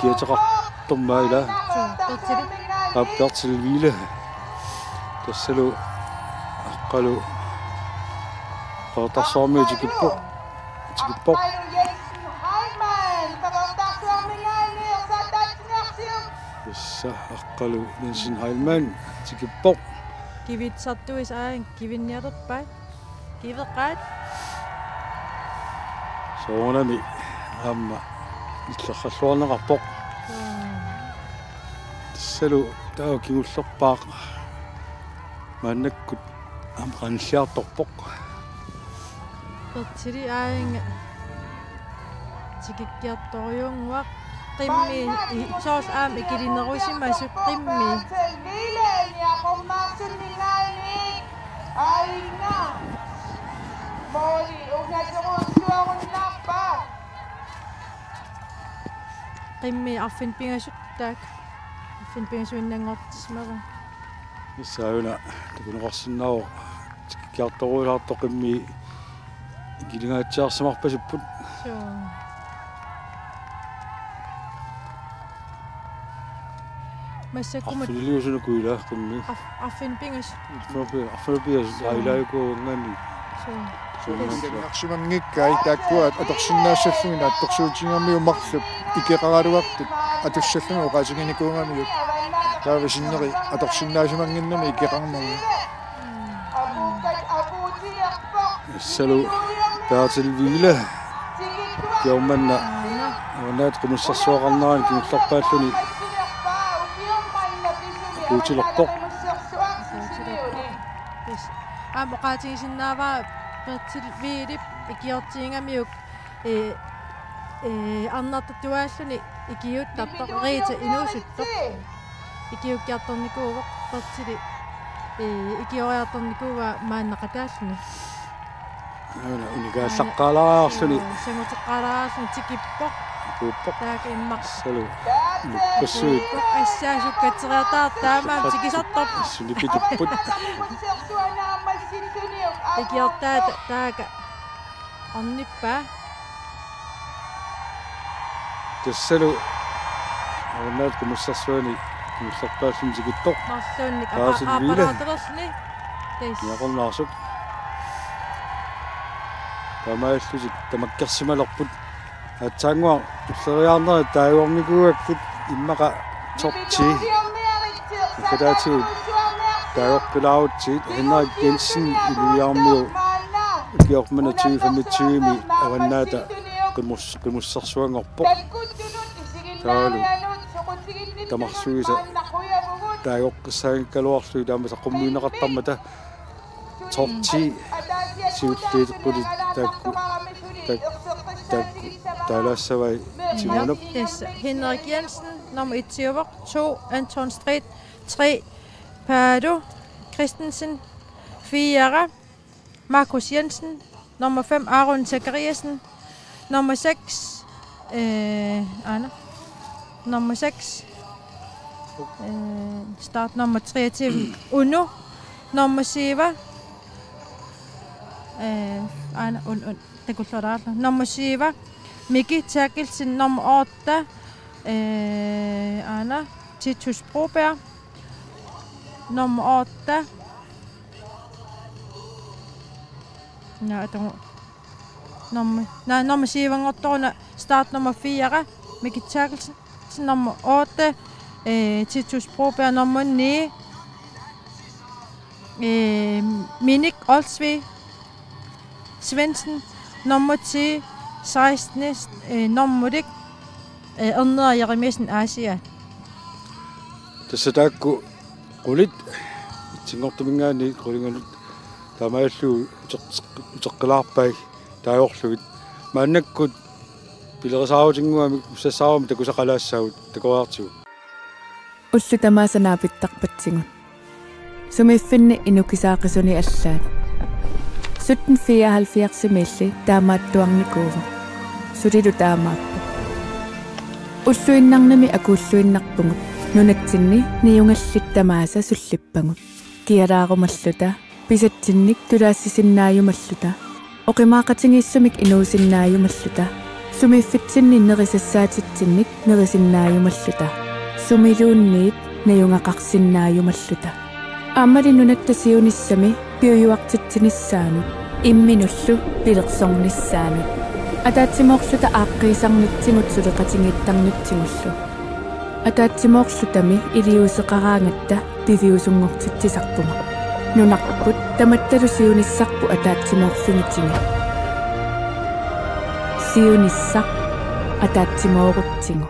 kiateqartormat ila. Suu, Berteli. Aap, Bertel Wiele. Tassalu Aqqalu Qeqertarsuarmiut tikippoq. Tikippoq. Tassa Aqqalu Jensen Heilmann tikippoq. Kivitsartuisa aajuna kivinnialerpai. Kiveqaat. Soorunami aamma illerralluarneqarpoq. Mm. Tassalu taava kingullerpaaq maannakkut aamma qanilliartorpoq. Bertili aajuna tikikkiartorujuunnguaq. Qimmii i-, soorlu aamma ikilinerusimasut qimmii. Qimmii arfineq-pingasut taakku. Arfineq-pingasuinnanngortissimavaa. Tassa aajuna takuneqarsinnaavoq tikikkiartoruilaartoq qimmii ikilingaatsiarsimarpasipput. Suu. Massakkumut. Arfiniliusunuku ila qimmii. Arf-, arfineq-pingasut. Arfineq-pi-, arfineq-pingasut. Suu. Ailaajuku uanngaanniit. Suu. Sumiiffimminngaanniit taakku atorsinnaassallugit naatsorsuutigigamigit marluk ikeqaraluartut atussallugit oqaatiginikuugamiuk. Taava sinneri atorsinnaasimanngimmat ikeqarmagu. Tassalu Bertel Wiele. Kingorna Avannaata Qimussersuaqarnerani kingullerpaalluni. Kuutilerpoq. Aamma oqaatigisinnaavara Bertel Wielep ikiortigigamiuk, ee, ee, arnartatuaalluni ikiuuttartoq Rita inuusuttoq. Ikiuukkiartornikuuvoq Berteli, ee, ikioriartornikuuaa maannaqataalluni. Aana unikaallaqqaalaarluni. Suu, sanguteqqaalaarluni tikippoq. Tikippoq. Taakku immaqa. Tassalu. Inuppassuit. Assaasukkatseriartaartoq taamaammat tikisartoq. Sunipitupput. Ikiortaata taakku. Ornippaa. Tassalu Avannaata Qimussersuani kingullerpaalluni tikittoq. Marluunnik Bertel Wiele. Aaqalaatalerluni. Tassa. Niaqornaarsuk. Taamaallutik tamakkersimalerput. Aatsaannguaq tulleriiaarnerit taagornikuugakkit immaqa top ti. Naggataativut taagoqqilaarutsigit Henrik Jensen Ilulissarmiu ukioq manna tyve femogtyve-mi Avannaata Qimus-, Qimussersuanngorpoq. Taavalu tamarsuisa taagoqqissaanngikkaluarlugit taama saqqummiunneqartarmata top ti siulliit qulit taakku, taak-, taakku taalaassavai tiguuneq. Tassa Henrik Jensen, nummer et, Sivertsen, to, Anton Strid, tre, Paolo Christensen, fire, Markus Jensen, nummer fem, Aaron Zachariasen, nummer seks, øh, Anna, nummer seks, øh, startnummer treogtyve, Uno, nummer syv, øh, Anna, und, und, det kunne slå dig, nummer syv, Miki Terkelsen, nummer otte, øh, Anna, Titus Broberg, nummer otte, Nå, atungu. Nummer, nå, nummer syv-nngortoq una, startnummer fire, Miki Terkelsen, nummer otte, øh, Titus Broberg, nummer ni, øh, Minik Olsvig Svendsen, nummer ti, seksten, øh, Normulik, øh, Ernera Jeremiassen, Asia. Tassa taakku qulit itsinngortuminngaanniit qulinganut taamaallugu uteq-, uteqqilaarpai taagorlugit. Maannakkut pilerisaarutinnguamik ussassaarumik takusaqalaassaagut, takoriartigu. Ullut tamaasa naapittarpatsigut. Sumiiffinni inukisaaqisuni allaat. Sytten fireoghalvfjerds-imiilli taamaattuarnikuuvoq. Sulilu taamaappoq. Ulluinnarnimi akuulluinnarpugut. Nunatsinni niugallit tamaasa sullippagut. Kialaarumalluta, pisatsinnik tulaassisinnaajumalluta, oqimaaqatigiissumik inuusinnaajumalluta, sumiiffitsinni nerisassaatitsinnik nerisinnaajumalluta, sumiluunniit najugaqarsinnaajumalluta. Aammali nunatta siunissami piujuartitsinissaanut, imminullu pilersornissaanut. Ataatsimoorluta aaqqiisarnitsigut suleqatigiittarnitsigullu. Ataatsimoorlutami iliuuseqaraangatta piviusunngortitsisarpunga. Nunarput tamattalu siunissarput ataatsimoorlunitsinni. Siunissaq ataatsimoorutsigu.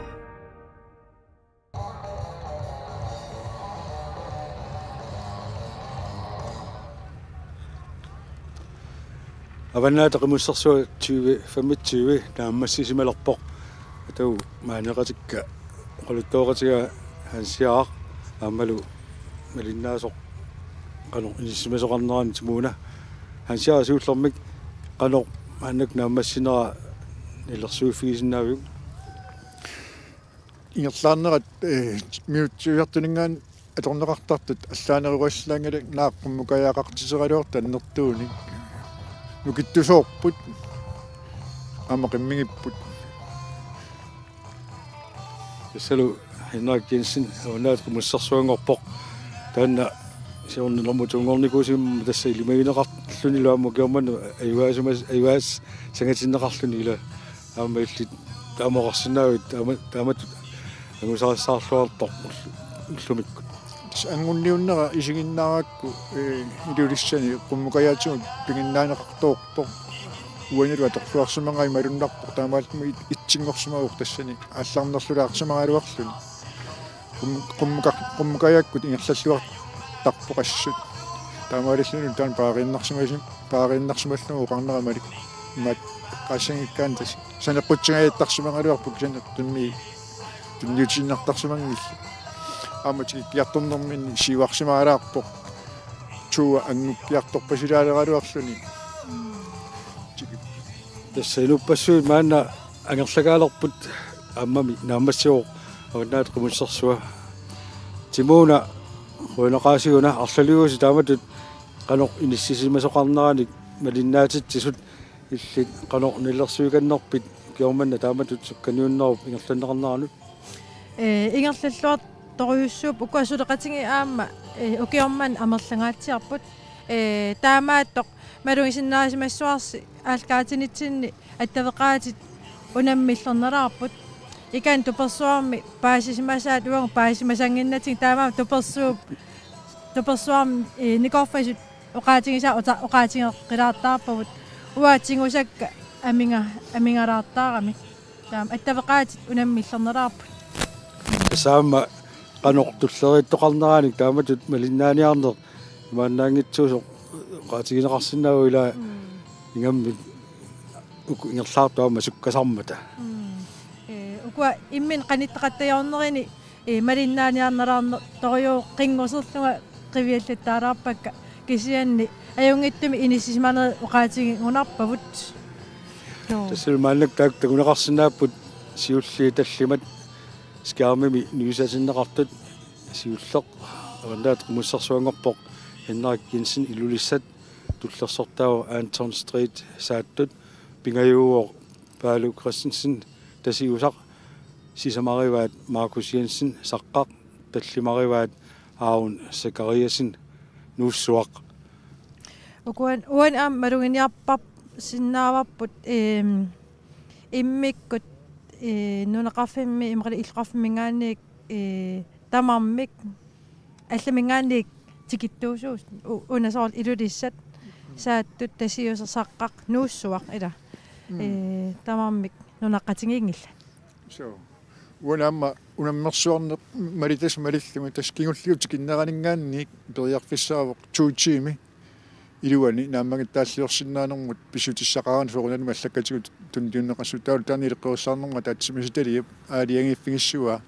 Avannaata Qimussersua tyve femogtyve naammassisimalerpoq. Atagu maaneqatikka oqaluttooqatigaa Hans Jaak aammalu malinnaasoq qanoq inissisimasoqarnerani Timoona. Hans Jaak, siullermik qanoq maannakkut naammassinera nilersuiffigisinnaaviuk? Ingerlaarnerat, eh, minutsiujartuninngaanniit atorneqartartut allaanerugallaanngilaq, naak qummukajaqartitseraluartut annertuunik. Nukittusoorput. Aamma qimmigipput. Tassalu Henrik Jensen, Avannaata Qimussersuanngorpoq. Taanna siorna namutuunngornikuusimammat tassa ilimagineqarlunilu aamma ukioq manna ajugaasimas-, ajugaassangatinneqarluni ila. Aamma illit taama oqarsinnaavit, taama, taamatut angusarissaarluartoq ullu-, ullumikkut? Tassa angunniunnera isiginnaarakku, eh, Ilulissani qummukajaatigut piginnaaneqartoortoq. Uanilu atorluarsimagai malunnarpoq, taamaattumik it-, itsinngorsimavoq tassani aallarnerlulaarsimagaluarluni. Qum-, qummuka-, qummukajakkut ingerlalluartarpoq assut. Taamaalillunilu taanna paariinnarsimasim-, paariinnarsimallugu oqarnera malik. Imaat eqqaassanngikkaanni tassa saneqqutsingajaattarsimagaluarpoq kisianni tunni-, tunniutiinnartarsimanngillat. Aamma tikikkiartornerminni siuarsimagaluarpoq. Tua angukkiartorpasilaaleraluarluni. Tiki. Tassa inuppassuit maanna angerlakaalerput aammami naammassivoq Avannaata Qimussersua. Timoona, qujanaqaasiguna, arlaliusi taamatut qanoq inissisimasoqarneranik malinnaatitsisut, illit qanoq nilersuikannerpit ukioq manna taamatut sukkaniunnerup ingerlanneqarneranut? Eh, ingerlalluartorujussuupput ukua suleqatigiit aamma, eh, ukioq manna amerlangaatsiarput. Eh, taamaattoq malugisinnaasimassuarsi aallakaatinitsinni attaveqaatit unammillernalaarput. Ikani tupersuarmi paasisimasaat uagut paasisimasannginnatsigu, taamaammat tupersuup-, tupersuarmi, eh, nikorfasut oqaatigisaat uta-, oqaatigeqqilaartaarpagut. Uanga tigusakka amiga-, amigalaartaaramik. Taama attaveqaatit unammillernalaarput. Tassa aamma qanoq tulleriittoqarneranik taamatut malinnaaniarneq imaannaanngitsuusoq oqaatigineqarsinnaavoq ila. Mm. Ingammik uku ingerlaartut aamma sukkasarmata. Mm. Eh, ukua imminnut qanittoqattajoornerini, eh, malinnaaniarnalaarneq torujuuq qinnguserlunga qiviallattaalaarpakka, kisianni ajunngitsumik inissisimanerit oqaatigigunarpagut. Joo. Tassalu maannakkut taakku takuneqarsinnaapput siulliit tallimat skærmimi nuisatinneqartut. Siulleq Avannaata Qimussersuanngorpoq, Henrik Jensen, Ilulissat, tullersortaavoq Anton Street Saattut, pingajuuvoq Palu Christensen, Tasiusaq, sisamarivaat Markus Jensen, Saqqaq, tallimarivaat Aun Zachariasen, Nuussuaq. Ukuan-, uani aamma maluginiarparsinnaavarput, eem, immikkut, ee, nunaqarfimmi imaluunniit illoqarfimminngaanniit, ee, tamarmik allaminngaanniit tikittuusuusut, u-, una soorlu Ilulissat, Saattut, Tasiusaq, Saqqaq, Nuussuaq ila. Mm. Ee, tamarmik nunaqqatigiinngillat. Suu. Uani aamma unammersuarneq malittassat malillugit, tassa kingulliit tikinneraninngaanniit periarfissaavoq to tiimi iluani naammagittaalliorsinnaanermut pissutissaqaraanni soorunalimi allakkatigut tunniunneqassutaalluni. Taanna ileqqorissaarnermut ataatsimiititaliap aalajangiiffigissavaa,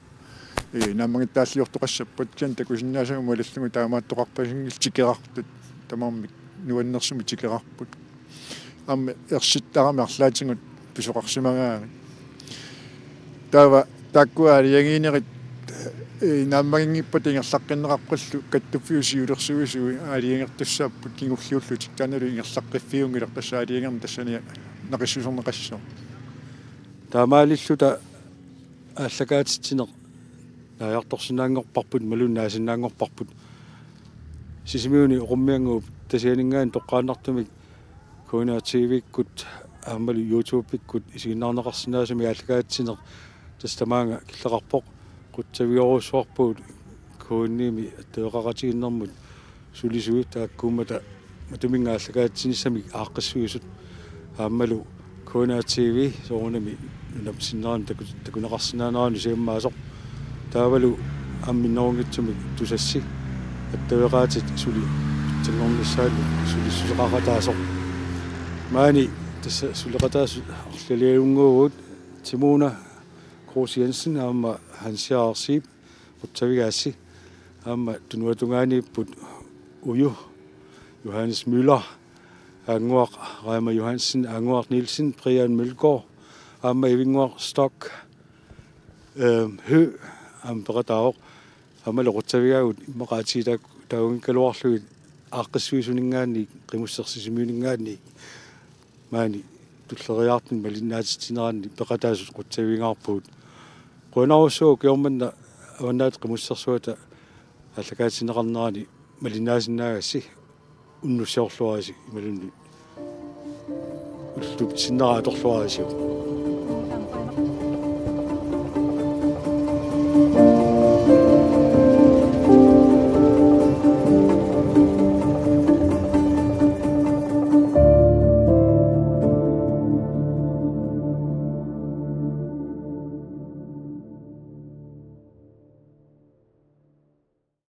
ee, naammagittaalliortoqassappat, kisianni takusinnaasagut malillugit taamaattoqarpasinngillat, tikerartut tamarmik nuannersumik tikerarput. Aamma ersittarami arlaatigut pisoqarsimagaangat. Taava taakkua aalajangiinerit, ee, naammaginngippata ingerlaqqinneqarpallu kattuffiup siulersuisui aalajangertussaapput kingulliullutik, taannalu ingerlaqqiffiunngilaq tassa aalajangerneq tassani naqissuserneqassaaq. Taamaalilluta aallakaatitsineq naajartorsinnaanngorparput imaluunniit naasinnaanngorparput. Sisimiuni Oqummiannguup Tasianinngaanniit toqqaannartumik K N R T V-kkut aammalu YouTube-ikkut isiginnaarneqarsinnaasumik aallakaatitsineq tassa tamaanga killeqarpoq. Qutsavigorujussuarpugut K N-imi attaveqaqatigiinnermut sulisui taakkuummata matuminnga aallakaatitsinissamik aaqqissuisut aammalu K N R T V soorunami nunap sinnerani taku-, takuneqarsinnaaneranut siammaasoq. Taavalu aamma minnerunngitsumik Tusassi attaveqaatit suli pitsanngornissaannut sulissuseqaqataasoq. Maani tassa suleqataasut arlalialunnguuvugut Timuna Kruse Jensen aamma Hans Jaarsiip qutsavigaassi. Aamma tunuatungaaniipput Uju, Johannes Møller, Aannguaq Raima Johansen, Aannguaq Nielsen, Brian Mølgaard, aamma Ivinnguaq Stock, ehm, Hø, aamma peqataavoq. Aammalu qutsavigaagut immaqa atii taak-, taagungikkaluarlugit aaqqissuisuninngaanniit, Qimusseq Sisimiuninngaanniit maani tulleriiaartumik malinnaatitsineranni peqataasut qutsavigaarpugut. Qujanarsuaq ukioq manna Avannaata Qimussersuata aallakaatinneqarnerani malinnaasinnaagassi, unnussiorluarisi imaluunniit ullup sinnera atorluarisiuk.